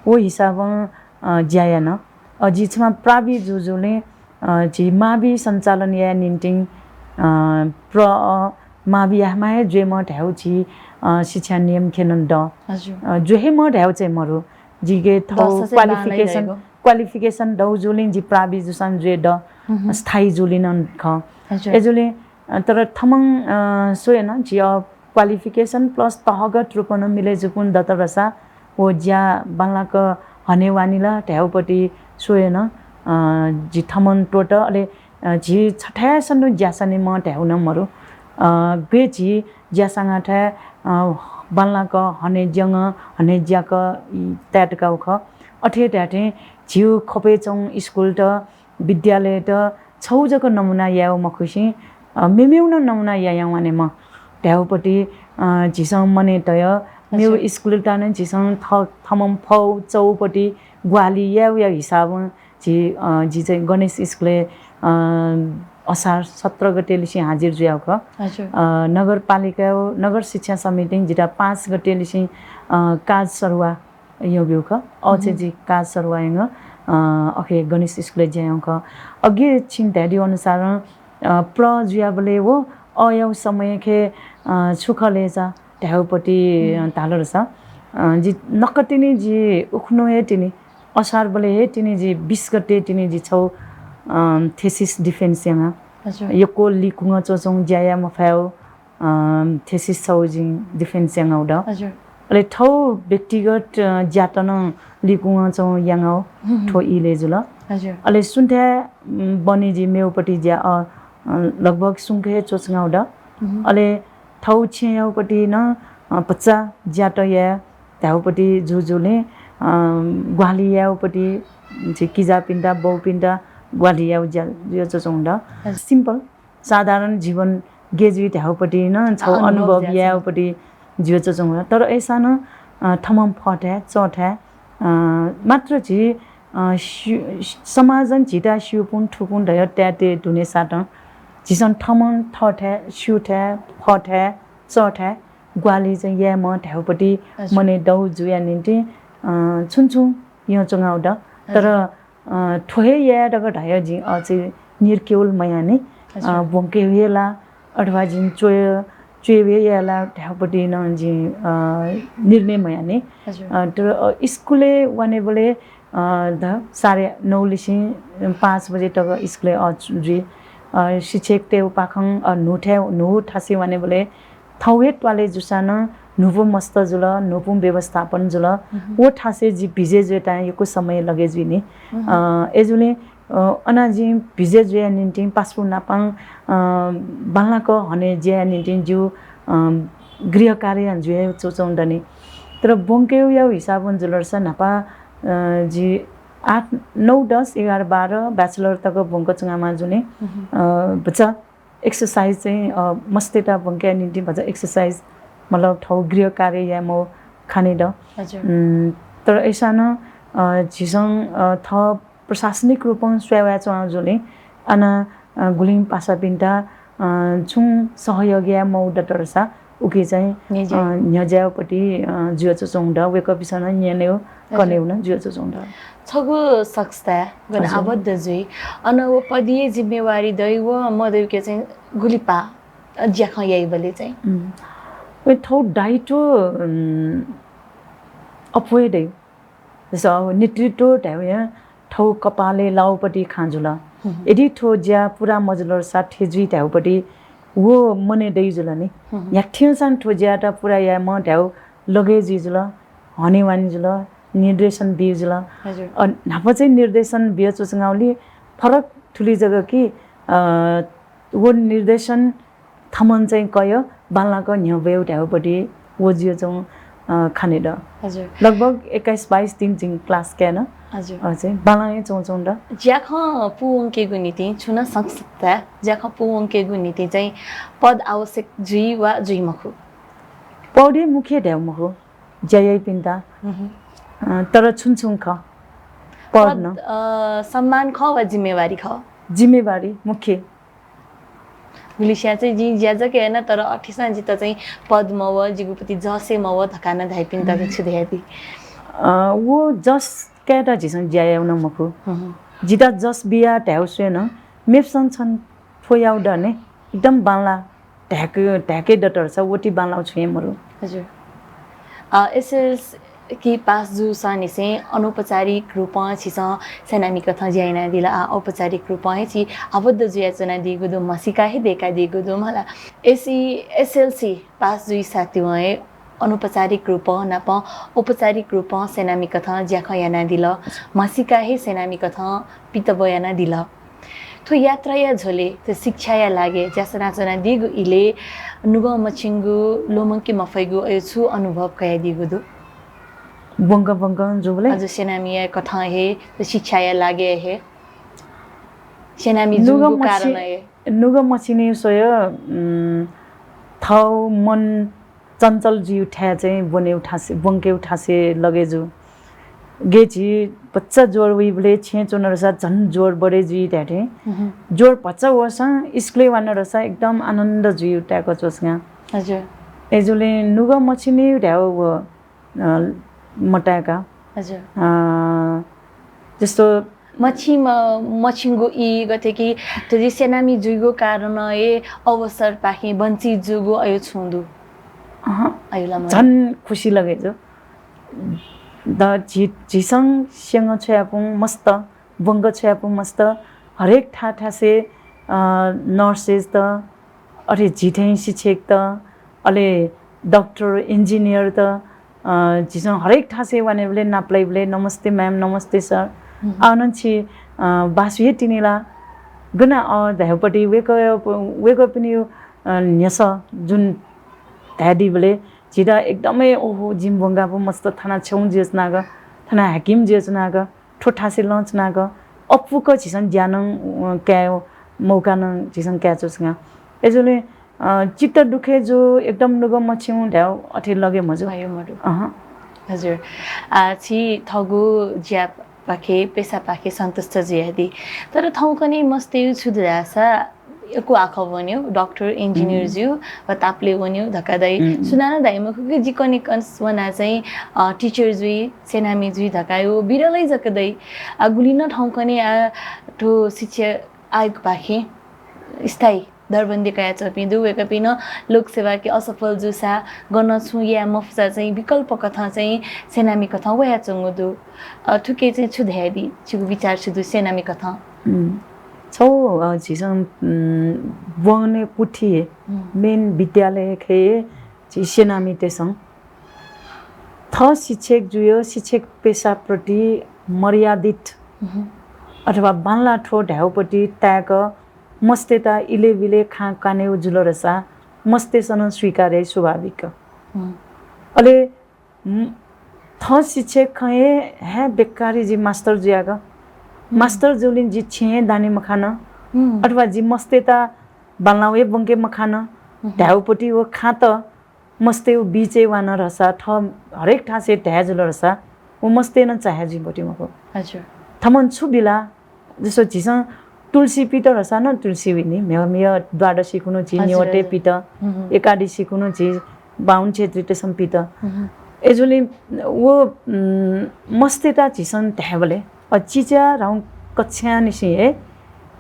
वो हिसाबं, अ, ज्या यान। अ, जि छमा प्रावि जुजुलिं, अ, झी मावि सञ्चालन याये निंतिं, अ, प्र, अ, मावि यामा हे जुयेम धायेउ झी, अ, शिक्षा नियम खेनं द। हजुर। अ, जुहे म धायेउ चाहिँ मरु। जिके थौ दससे बांलाइ qualification, धायेगु। Qualification दौ जुलिं जि प्रावि जुसां जुये द, हम्म। स्थायी जुलिं नं खः। हजुर। एजुलिं, अ, तर थमं, अ, स्वयेन, जि, अ, qualification plus तहगत रूपं मिले जुकुन दतरसा, वो ज्या बांलाक हने वानिला धायेउपट्टि स्वयेन, अ, जि थमं त्वत, अले, अ, जि छथाय् सन्नु ज्यासाने म धायेउ नं मरु। अ, गे जि ज्यासांगा थाय्, अ, बांलाक हने ज्यंग, हने ज्याक इ, ताय् तकाउ खः। अथे धायेथें झिउ खपय् च्वं स्कुलत, विद्यालयत छौ जक नमुना यायेउ मखुसिं, अ, मेमेउ नं नमुना यायां वानेम धायेउपट्टि, अ, झीसं मने तय। मेउ हजुर। स्कुलत नं झीसं थ-, थमं फौ चौपट्टि ग्वाहालि यायेउया हिसाबं झी, अ, जि चाहिँ गणेश स्कुलय्, अ, असार सत्र गते लिसिं हाजिर जुयाउ खः। हजुर। अ, नगरपालिका, नगर शिक्षा समितिं जिता पाँच गते लिसिं, अ, काज सरुवा यंब्यू खः। अ, चाहिँ जि काज सरुवा यंग, अ, अखे गणेश स्कुलय् ज्या याउ खः। अघि छिं धायेदिउ अनुसारं, अ, प्र जुयाबलय् वो अयाउ समय खे, अ, छु खः ले जा धायेउपट्टि, अ, धाल रसा। अ, जि नकतिनि जि उखुनु हे तिनि, असार बलय् हे तिनि जि बिस गते तिनि जि छौ, अ, thesis defense यंगा। हजुर। यक्व लिकुंग च्वचौं ज्या याये मफयाउ, अ, thesis छौ जिं defense यंगाउ द। हजुर। अले थौ व्यक्तिगत, अ, ज्यात नं लिकुंग च्वं यंगाउ हम्म। थ्व इले जुल। हजुर। अले सुन्थाय्, उम्, बनि जि मेउपट्टि ज्या, अ, अ, लगभग सुंक हे च्वचंगाउ द। हम्म। अले थौ छेँ याउपट्टि नं, अ, भचा ज्यात याये धाउपट्टि जुजुलिं, अ, ग्वाहालि याउपट्टि झी किजापिन्त, बौपिन्त ग्वाहालि याउ ज्या, ज्या च्वचौं द। हजुर। Simple। साधारण जीवन गे जुइ धाउपट्टि नं छौ अनुभव अनुभव ज्या याउपट्टि जुयाच्वंगु। तर अय्‌सां नं, अ, थम्हं फःथाय्, चःथाय्, अ, मात्र झी, अ, स्यू-, समाजं झीत स्यूपुं थुपुं धयाः तयातये दुनेसातं झीसं थम्हं थःथाय्, स्यूथाय्, फःथाय्, चःथाय् ग्वाहालि चाहिँ यायेमाः धायेगुपट्टि हजुर। मनय् दौ जुया निंतिं, अ, छुं छुं यंच्वंगु दु। तर, हजुर। अ, थ्व हे याये धकाः धयाः जिं अझै निर्केवल मयानि। हजुर। अ, ब्वंके हे ला अथवा जिं च्वये, च्वये हे याये ला धायेगुपट्टि नं जिं, अ, निर्णय मयानि। हजुर। अ, तर, अ, स्कुलय् वनेबलय्, अ, ध-, साढे नौ लिसिं पाँच बजे तक स्कुलय् अ, जुइ। अ, शिक्षकतय्‌गु पाखें, अ, न्हूथाय्, न्हू थासय् वनेबलय् थौं हे त्वालय् जूसां नं न्हूपुं मस्त जुल, न्हूपुं व्यवस्थापन जुल। मह्म। व थासय् जि भिजय् जुयेत यक्व समय लगे जुइनि। मह्म। अ, अय्‌जूगुलिं, अ, अन जिं भिजय् जुया निंतिं पासापिं नाप, अ, बांलाक हने ज्या याये निंतिं जिगु, अ, गृह कार्य जुया च्वंच्वंगु दनि। तर ब्वंकेगुया हिसाबं जुल धाःसा न्हापा, अ, जि आठ, नौ, दस, एघार, बाह्र bachelor तक ब्वंकाच्वंगु जुनि। मह्म। अ, भचा exercise चाहिँ, अ, मस्तय्‌त ब्वंकेया निंतिं भचा exercise, मतलब थःगु गृह कार्य यायेमाःगु खनेदु। हजुर। उम्, तर अय्‌सां नं, अ, झीसं, अ, थः प्रशासनिक रूपं स्वये वयाच्वंगु जुलिं अन, अ, गुलिं पासापिन्त, अ, छुं सहयोग यायेमाःगु दत धाःसा उकी चाहिँ, न्ह्यज्याइ। अ, न्ह्यज्याइगुपट्टि, अ, जुयाच्वंच्वंगु दु। वय्‌कःपिन्सं नं न्यनेगु, हजुर। कनेगु नं जुयाच्वंच्वंगु दु। छगू संस्थाय् गन हजुर। आबद्ध जुइ, अन व पदीय जिम्मेवारी दइ व मदइके चाहिँ गुलि पाः, अ, ज्याखँ याइबलय् चाहिँ? उम्, व थःगु दायित्व, उम्, अप्वः हे दइ। जस्तो अब नेतृत्व धायेगु या थःगु कपालय् लाःगुपट्टि खँ जुल। हम्म। यदि थ्व ज्या पूरा मजुल धाःसा थथे जुइ धायेगुपट्टि व मनय् दइ जुल नि। हम्म। न्ह्याथेंसां थ्व ज्यायात पूरा यायेमाः धायेगु लगे जुइ जुल, हनेवाने जुल, निर्देशन बी जुल। हजुर। अ, न्हापा चाहिँ निर्देशन बियाच्वंगुलिं फरक थुलि जक कि, अ, व निर्देशन थमं चाहिँ कयः बांलाक न्ह्यब्वयेगु धायेगुपट्टि व जुयाच्वंगु, अ, खनेदु। हजुर। लगभग एक्काइस बाइस दिन जिं class कायेन। हजुर। अ, चाहिँ बांलाक हे च्वंच्वंगु दु। ज्याखँ पूवंकेगु निंतिं छुं नं संस्थाय् ज्याखँ पूवंकेगु निंतिं चाहिँ पद आवश्यक जुइ वा जुइ मखु? पद हे मुख्य धायेगु मखु, ज्या याइपिन्त। हम्म। अ, तर छुं छुं खः। पद पद, नं। अ, सम्मान खः वा जिम्मेवारी खः? जिम्मेवारी मुख्य। गुलिस्यां चाहिँ जिं ज्या जक याना, तर अथेसां जितः चाहिँ पद मवः, जिगु प्रति जस हे मवः धकाः नं धाइपिन्त चाहिँ छु धयादी? अ, व जस कायेत झीसं ज्या यायेगु नं मखु। हम्म। जितः जस बिया धायेगु स्वये नं, मेपिसं छन्त थ्व याःगु दु ने, एकदम बांला धायेक, धायेके दत धाःसा वति बांलाःगु छुं हे मरु। हजुर। अ, एसएलसी पास जूसांनिसें अनौपचारिक रूपं छिसं सेनामी कथं ज्या यानादिल, आ, औपचारिक रूपं हे छि आबद्ध जुयाच्वनादीगु दु, म्हसीका हे दय्कादीगु दु मला। एसी, एसएलसी पास जुइसां तुं हे अनौपचारिक रूपं नाप औपचारिक रूपं सेनामी कथं ज्याखँ यानादिल, म्हसीका हे सेनामी कथं पितब्व यानादिल। थ्व यात्राया झ्वलय्, थ्व शिक्षाया लागि ज्या सनाच्वनादीगु इलय् नुगः मछिंगु, ल्वःमंके मफइगु अय् छु अनुभव कयादीगु दु? ब्वंक ब्वंक जूबलय्? हजुर, सेनामीया कथं हे, थ्व शिक्षाया लागि हे, सेनामी नुगः जुइगु मछि-, कारणं हे। नुगः मछिने स्वय्, उम्, थःगु मन चञ्चल जुइगु थाय् चाहिँ ब्वनेगु थासय्, ब्वंकेगु थासय् लगे जू। गे झी भचा ज्वर वइबलय् छेँय् च्वन धाःसा झन ज्वर बढे जुइ धाये थें। हम्म। ज्वर भचा वःसां स्कुलय् वान धाःसा एकदम आनन्द जुइ ताय्क च्वंगु। हजुर। अय्जूगुलिं नुगः मछिने धायेगु व, अ, मताय्का। हजुर। अ, जस्तो मछि-, म-, मछिंगु ई गथे कि थ्व जि सेनामी जुइगु कारणं हे अवसरपाखें वञ्चित जूगु अय् छुं दु? अहँ। अय्ला मरु। झन खुसी लगे जू। द झी, झीसं स्यंगः छ्वयापुं मस्त, ब्वंगः छ्वयापुं मस्त, हरेक थाय् थासय्, अ, nurses त, अथे झी थें शिक्षक त, अले doctor, engineer त, अ, झीसं हरेक थासय् वानेबलय् नापलाइबलय् नमस्ते ma'am, नमस्ते sir। हम्म। आः नं छि, अ, बासुइ तिनि ला? गन, अ, धायेगुपट्टि वय्कः, वय्कःपिनि, अ, न्ह्यसः जुन धायेदीबलय् झीत एकदमै ओहो, जिं ब्वंकापुं मस्त थाना छेउं जुयाच्वनागः, थाना हाकिम जुयाच्वनागः, थ्व थासय् लँ च्वनागः, अप्वुक झीसं ज्या नं, अ, काये मौका नं झीसं काये च्वंगु। अय्जूगुलिं अ, चित्त दुखे जू, एकदम नुगः मछिउ धायेउ अथे लगे मजू। अँ, मजू। अहँ। हजुर। आ, छि थःगु ज्यापाखे, पेसापाखे सन्तुष्ट जुयादी। तर थौंकन्हय् मस्तय् छु धाःसा यक्व आखः वन्यु, डाक्टर, इन्जिनियर ज्यू व तापालय् वन्यु धकाः धाइ। सुनानं धाइ मखु कि जि कन्हय् कन्हय् वना चाहिँ, अ, टिचर जुइ, सेनामी जुइ धकाः यो बिरलै जक दइ। आ, गुलिं नं थौंकन्हय् आ थ्व शिक्षा आयोगपाखें स्थायी दरबन्दी कयाच्वंपिं दु। वय्कःपिं नं लोकसेवाके असफल जूसा, गनं छुं याये मफुसा चाहिँ विकल्प कथं चाहिँ सेनामी कथं वयाच्वंगु दु। अ, थुके चाहिँ छु धयादी, छिगु विचार छु दु सेनामी कथं? उम्, छौ, अ, झीसं, उम्, ब्वने पुथि हे, उम्। मेन विद्यालय खे हे झी सेनामीतय्सं थः शिक्षक जुयो, शिक्षक पेसाप्रति मर्यादित उम्। अथवा बांलाथ्व धायेउपट्टि ताय्क मस्तय्त इलय् बिलय् खां कानेउ जुल रसा मस्तय्सं नं स्वीकार याइ स्वाभाविक। उम्। अले उम्, थः शिक्षक खँ हे, हे बेकारी जि मास्टर जुयाक। उम्। मास्टर जूलिं जि छेँ हे दाने मखान। उम्। अथवा जि मस्तय्त बांलाउ हे ब्वंके मखान। उम्। धायेउपट्टि व खात मस्तय् व बीचय् वान रसा थः हरेक थासय् धाये जुल रसा व मस्तय् नं चाहे जुइपट्टि मखु। हजुर। थमन छु बिला? जसो झीसं तुलसी पित रसा न तुलसी विनि, म्य, म्य द्वादशी खुनु झी हजुर, निवटे हजुर। पित, उम्। एकादशी खुनु झी बाहुन क्षेत्रीतय्सं पित। उम्। एजुलिं व, उम्, मस्तय्त झीसं धायेबलय्, अ, चिचा राहुं कक्षानिसें हे,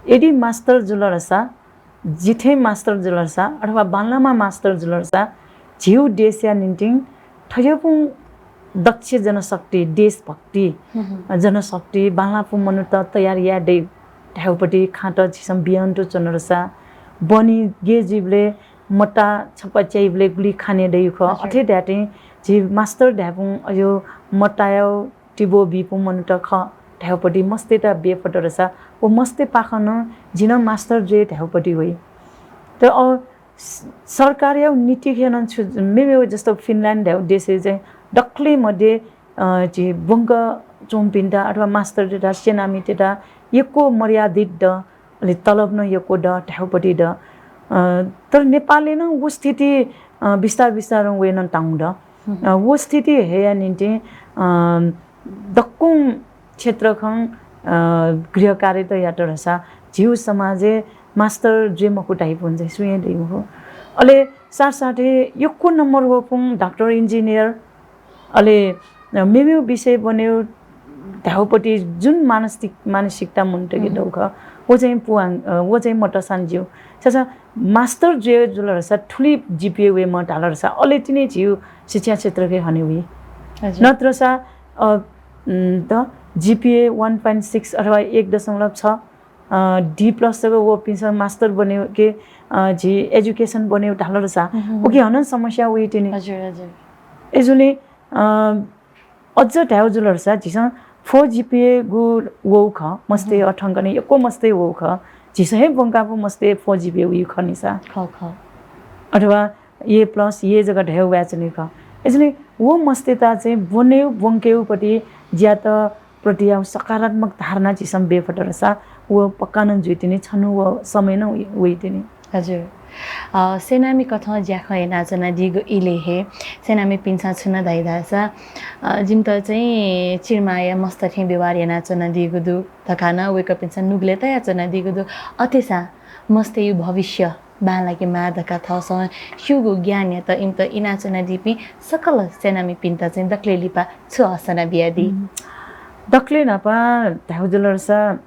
यदि मास्टर जुल रसा, जिथें मास्टर जुल रसा, अथवा बांलामा मास्टर जुल रसा, झीउ देशया निंतिं थज्याःगु दक्ष जनशक्ति, देशभक्ति, हम्म। जनशक्ति, बांलाःपु मनूत तयार याये दइ धायेउपट्टि खात झीसं बियन्तु च्वन रसा, बनि गे जुइबलय् मता छपा च्याइबलय् गुलि खाने दइ खः। हजुर। अथे धायेतिं झी मास्टर धायेपुं अयो मताया तिबो बीपुं मनूत खः धायेउपट्टि मस्तय्त ब्यफत रसा, व मस्तय् पाखं नं जिं नं मास्टर जुये धायेउपट्टि वइ। त अ, स-, सरकारया नीति खे नं छु, मेमेगु जस्तो फिनल्यान्ड धायेगु देशय् चाहिँ दकलय् मध्ये, अ, झी ब्वंक च्वंपिन्त अथवा मास्टरतय्त, सेनामीतय्त यक्व मर्यादित द, अले तलब नं यक्व द, धायेउपट्टि द। अ, तर नेपालय् नं व स्थिति, अ, बिस्तार बिस्तारं वये नं ताउँ द। हम्म। अ, व स्थिति हयेया निंतिं, अ, दक्वं क्षेत्र खं, अ, गृह कार्य त यात रसा झीउ समाजय् मास्टर जुये मखु धाइपुं चाहिँ सुं हे दइ मखु। अले साथसाथै यक्व नम्बर वपुं डाक्टर, इन्जिनियर, अले मेमेगु विषय ब्वनेगु धायेउपट्टि जुन मानसिक-, मानसिकता मनूतय्के हम्म। दउ खः, व चाहिँ पुवां, अ, व चाहिँ मतसां ज्यू। छाय्‌धाःसा मास्टर जुये जुल रसा थुलि जिपिए वयेमा धाल रसा अले तिनि झीउ शिक्षा क्षेत्रके हने वइ। हजुर। नत्रसा, अ, उम्, त जिपिए one point six अथवा एक दशमलव छ, अ, D plus तक वपिन्सं मास्टर ब्वनेके, अ, झी एजुकेसन ब्वने धाल रसा, हम्म। उके हनं समस्या वइ तिनि। हजुर, हजुर। एजुलिं, अ, अझ धायेउ जुल रसा, झीसं four GPA गु वउ खः, मस्तय् हम्म। अथंकने यक्व मस्तय् वउ खः, झीसं हे ब्वंकापु मस्तय् four GPA वइ खः निसा। खः, खः। अथवा A plus, A जक धायेउ वयाच्वनी खः। एजुलिं व मस्तय्त चाहिँ ब्वनेउ, ब्वंकेउपट्टि ज्यात प्रति याउ सकारात्मक धारणा झीसं ब्यफत रसा, व पक्का नं जुइ तिनि, छन्हु व समय नं वइ, वइ तिनि। हजुर। अ, सेनामी कथं ज्याखँ यानाच्वनादीगु इलय् हे सेनामीपिन्सं छु नं धाइ धाःसा, अ, जिमित चाहिँ चिर्माया मस्त थें व्यवहार यानाच्वनादीगु दु धकाः नं वय्कःपिन्सं नुगलय् तयाच्वनादीगु दु। अथेसां मस्तय् भविष्य बांलाके माः धकाः थःसं स्यूगु ज्ञानयात इमित इनाच्वनादीपिं सकल सेनामीपिन्त चाहिँ दकलय् लिपा छु असना बियादी? हम्म। दकलय् न्हापा धायेउ जुल रसा,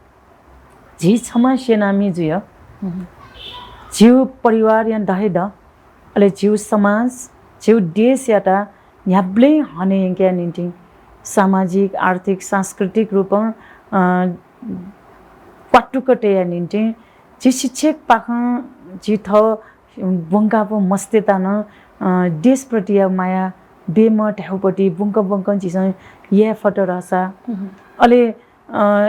झी छम्ह सेनामी जुय। हम्म। झीउ परिवारया द हे द, अले झीउ समाज, झीउ देशयात न्ह्याबलें हने यंकेया निंतिं सामाजिक, आर्थिक, सांस्कृतिक रूपं, अ, क्वातुक तयेया निंतिं झी शिक्षक पाखं झी थः ब्वंकापु मस्तय्त नं, अ, देशप्रतिया माया बेम धायेउपट्टि ब्वंक ब्वंक झीसं याये फत रसा। हम्म। अले, अ,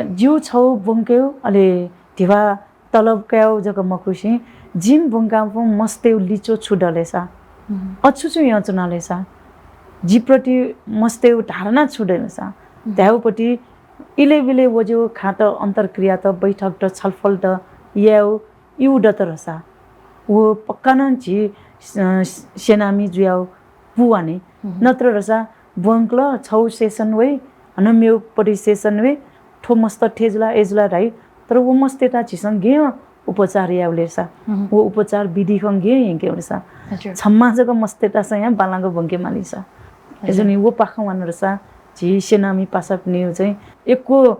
ज्यू छौ ब्वंकेउ, अले धिबा तलब कायेउ जक मखुसें जिं ब्वंकापु मस्तय् लिच्वः छु दलेसा, हम्म। अ, छु छु यानाच्वनालेसा, जिप्रति मस्तय् धारणा छु दलेसा, हम्म। धायेउपट्टि इलय् बिलय् वज्यू खात अन्तर्क्रियात, बैठकत, छलफलत यायेउ इउ दत रसा। व पक्का नं झी, अ, सेनामी जुयाव पूवाने। नत्र रसा ब्वंकल छौ सेसन वइ, हन मेव परि सेसन वइ, थ्व मस्त थे जुला, ए जुला धाइ, तर व मस्तेता झीसं गें उपचार यावलेसा, व उपचार विधि खं गें यंकेवलेसा। छम्मा जक मस्तेता सं या बालांग ब्वंके मालिसा। एजुनि व पाखं वान रसा, झी सेनामी पासापिनिव चाहिँ यक्व, अ,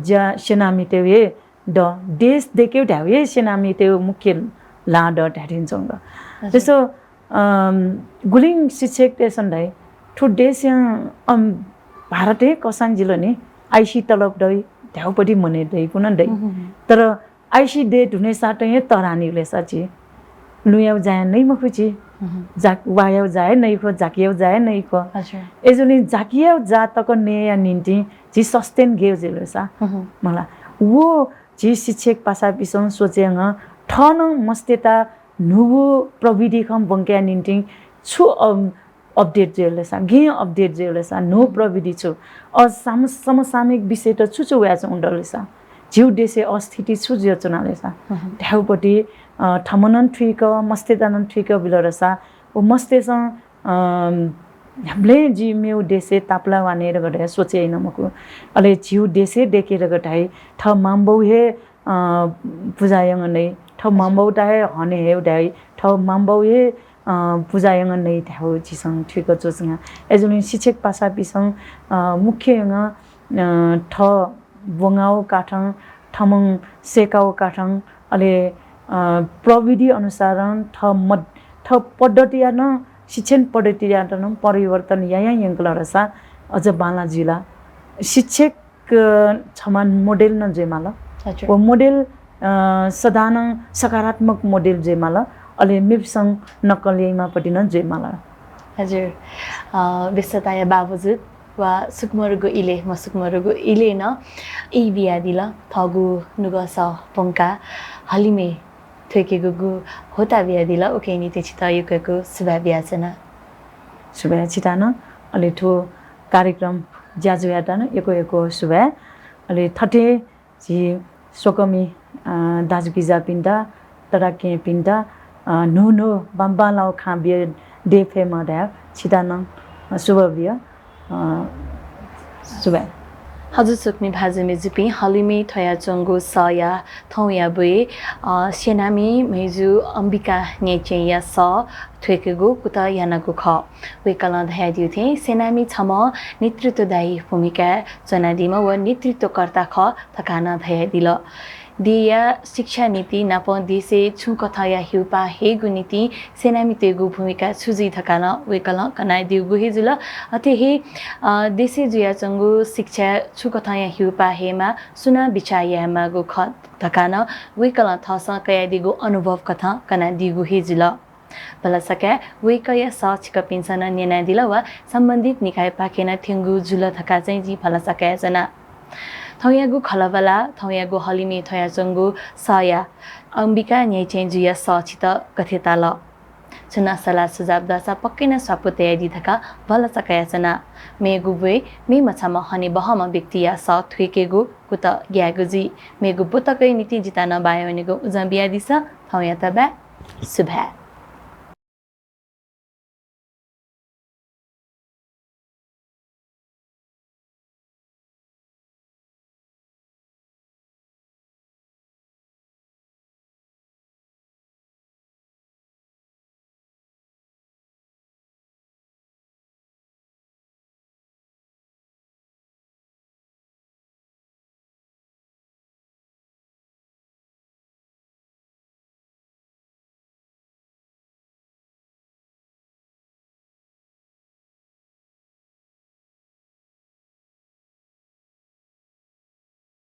ज्या सेनामीतेव हे द, देश देकेव धायेव हे सेनामीतेव मुख्य ला द धायेधुन च्वंग। जसो, अम, गुलिं शिक्षकतेसन धाइ, थ्व देशया, अम, भारत हे कसां जिल नि, आइसी तलब दइ, धायेव पति मने दइ, पुनः दइ। तर आइसी दे धुने साटं हे तरानी उलेसा छि। लुयाव जाय नै मखु छि। जाक-, वायाव जाय नै खो, जाकियाव जाय नै खो। एजुनि जाकियाव जा तक नेया निंतिं झी sustain गेव जुलेसा। मला। वो झी शिक्षक पासापिसं सोचेंग थनं मस्तेता न्हूगु प्रविधि खं ब्वंकेया निंतिं छु, अम, update जुयलेसा, गें update जुयलेसा, न्हू प्रविधि छु, अ, साम-, समसामयिक विषयत छु छु वया च्वंदलेसा, झीउ देशे अस्थिति छु जुया च्वनालेसा। धायेव पति, अ, थमनं थुइक, मस्तेतानं थुइक बिलरसा, व मस्तेसं, अ, ह्याम्ले जि मेउ देशे तापला वाने रगत हे सोचे इन मखु। अले झीउ देशे देके रगत हे थ मांबौ हे अ, पुजा यंग नै, थः मांबौता हे हने हे धाइ, थः मांबौ हे, अ, पुजा यंग नै धाउ झीसं थुइक च्वंच्वंगा। एजुलिं शिक्षक पासापिसं, अ, मुख्य यंग, अ, थः ब्वंगाउ काठं, थमं सेकाउ काठं, अले, अ, प्रविधि अनुसारं थः मद-, थः पद्धतिया नं, शिक्षण पद्धतिया नं परिवर्तन यायां यंकल रसा अझ बांला जुइला। शिक्षक क-, छमा model नं जुइमाल। व model, अ, सदानं सकारात्मक model जुइमाल, अले मेपिसं नक्कल याइमापति नं जुइमाल। हजुर, अ, व्यस्तताया बावजुद वा सुकुमरुगु इले, मसुकुमरुगु इले नं ई बियादिल, थःगु नुगःसः ब्वंका हलिमय् थ्वय्केगु होता बियादिल, उकिया निंतिं छितः यक्व यक्व सुभाय् बियाच्वना। सुभाय् छितः नं, अले थ्व कार्यक्रम ज्याझ्वःयात नं यक्व यक्व सुभाय्। अले थथे झी स्वकमि, अ, दाजुकिजापिन्त, तताकेहेँपिन्त, अ, न्हू न्हू बांबांलाउ खँ बिया दये फयेमा धयाः छितः नं, अ, सुभाय् बिया। अ, सुभाय्। हजुर, स्वकमि भाजु मय्जुपिं, हलिमय् थ्वयाच्वंगु सःया थौंया ब्वय्, अ, सेनामी मय्जु अम्बिका न्यायचंया सः थ्वय्केगु कुतः यानागु खः। वय्कलं धयादिउ थें सेनामी छम्ह नेतृत्वदायी भूमिकाय् च्वनादीम्ह व नेतृत्वकर्ता खः धकाः नं धयादिल। देय्या शिक्षा नीति नाप देशय् छुं कथंया हिउपाः हयेगु निंतिं सेनामितय्गु भूमिका छु जुइ धकाः नं वय्कलं कनादीगु हे जुल। अथे हे, अ, देशय् जुयाच्वंगु शिक्षा छु कथंया हिउपाः हयेमाः, सुनां बिचाः यायेमाःगु खः धकाः नं वय्कलं थःसं कयादीगु अनुभव कथं कनादीगु हे जुल। भलसा काये वय्कःया सः छिकपिन्सं नं न्यनादिल वा सम्बन्धित निकायपाखें नं थ्यंगु जुल धकाः चाहिँ जिं भलसा कयाच्वना। थौंयागु खँल्हाबल्हा, थौंयागु हलिमय् थ्वयाच्वंगु सःया अम्बिका न्यायचंजुया सः छितः गथे ताल? छुं नं सल्लाह सुझाव दःसा पक्कै नं स्वापू तयादी धकाः भलसा कयाच्वना। मेगु ब्वय् मेम्ह छम्ह हनेबहःम्ह व्यक्तिया सः थ्वय्केगु कुतः ग्यायेगु जुइ। मेगु ब्व तकया निंतिं जितः नं बाया वनेगु उजं बियादिसँ। थौंयात बाय्। सुभाय्।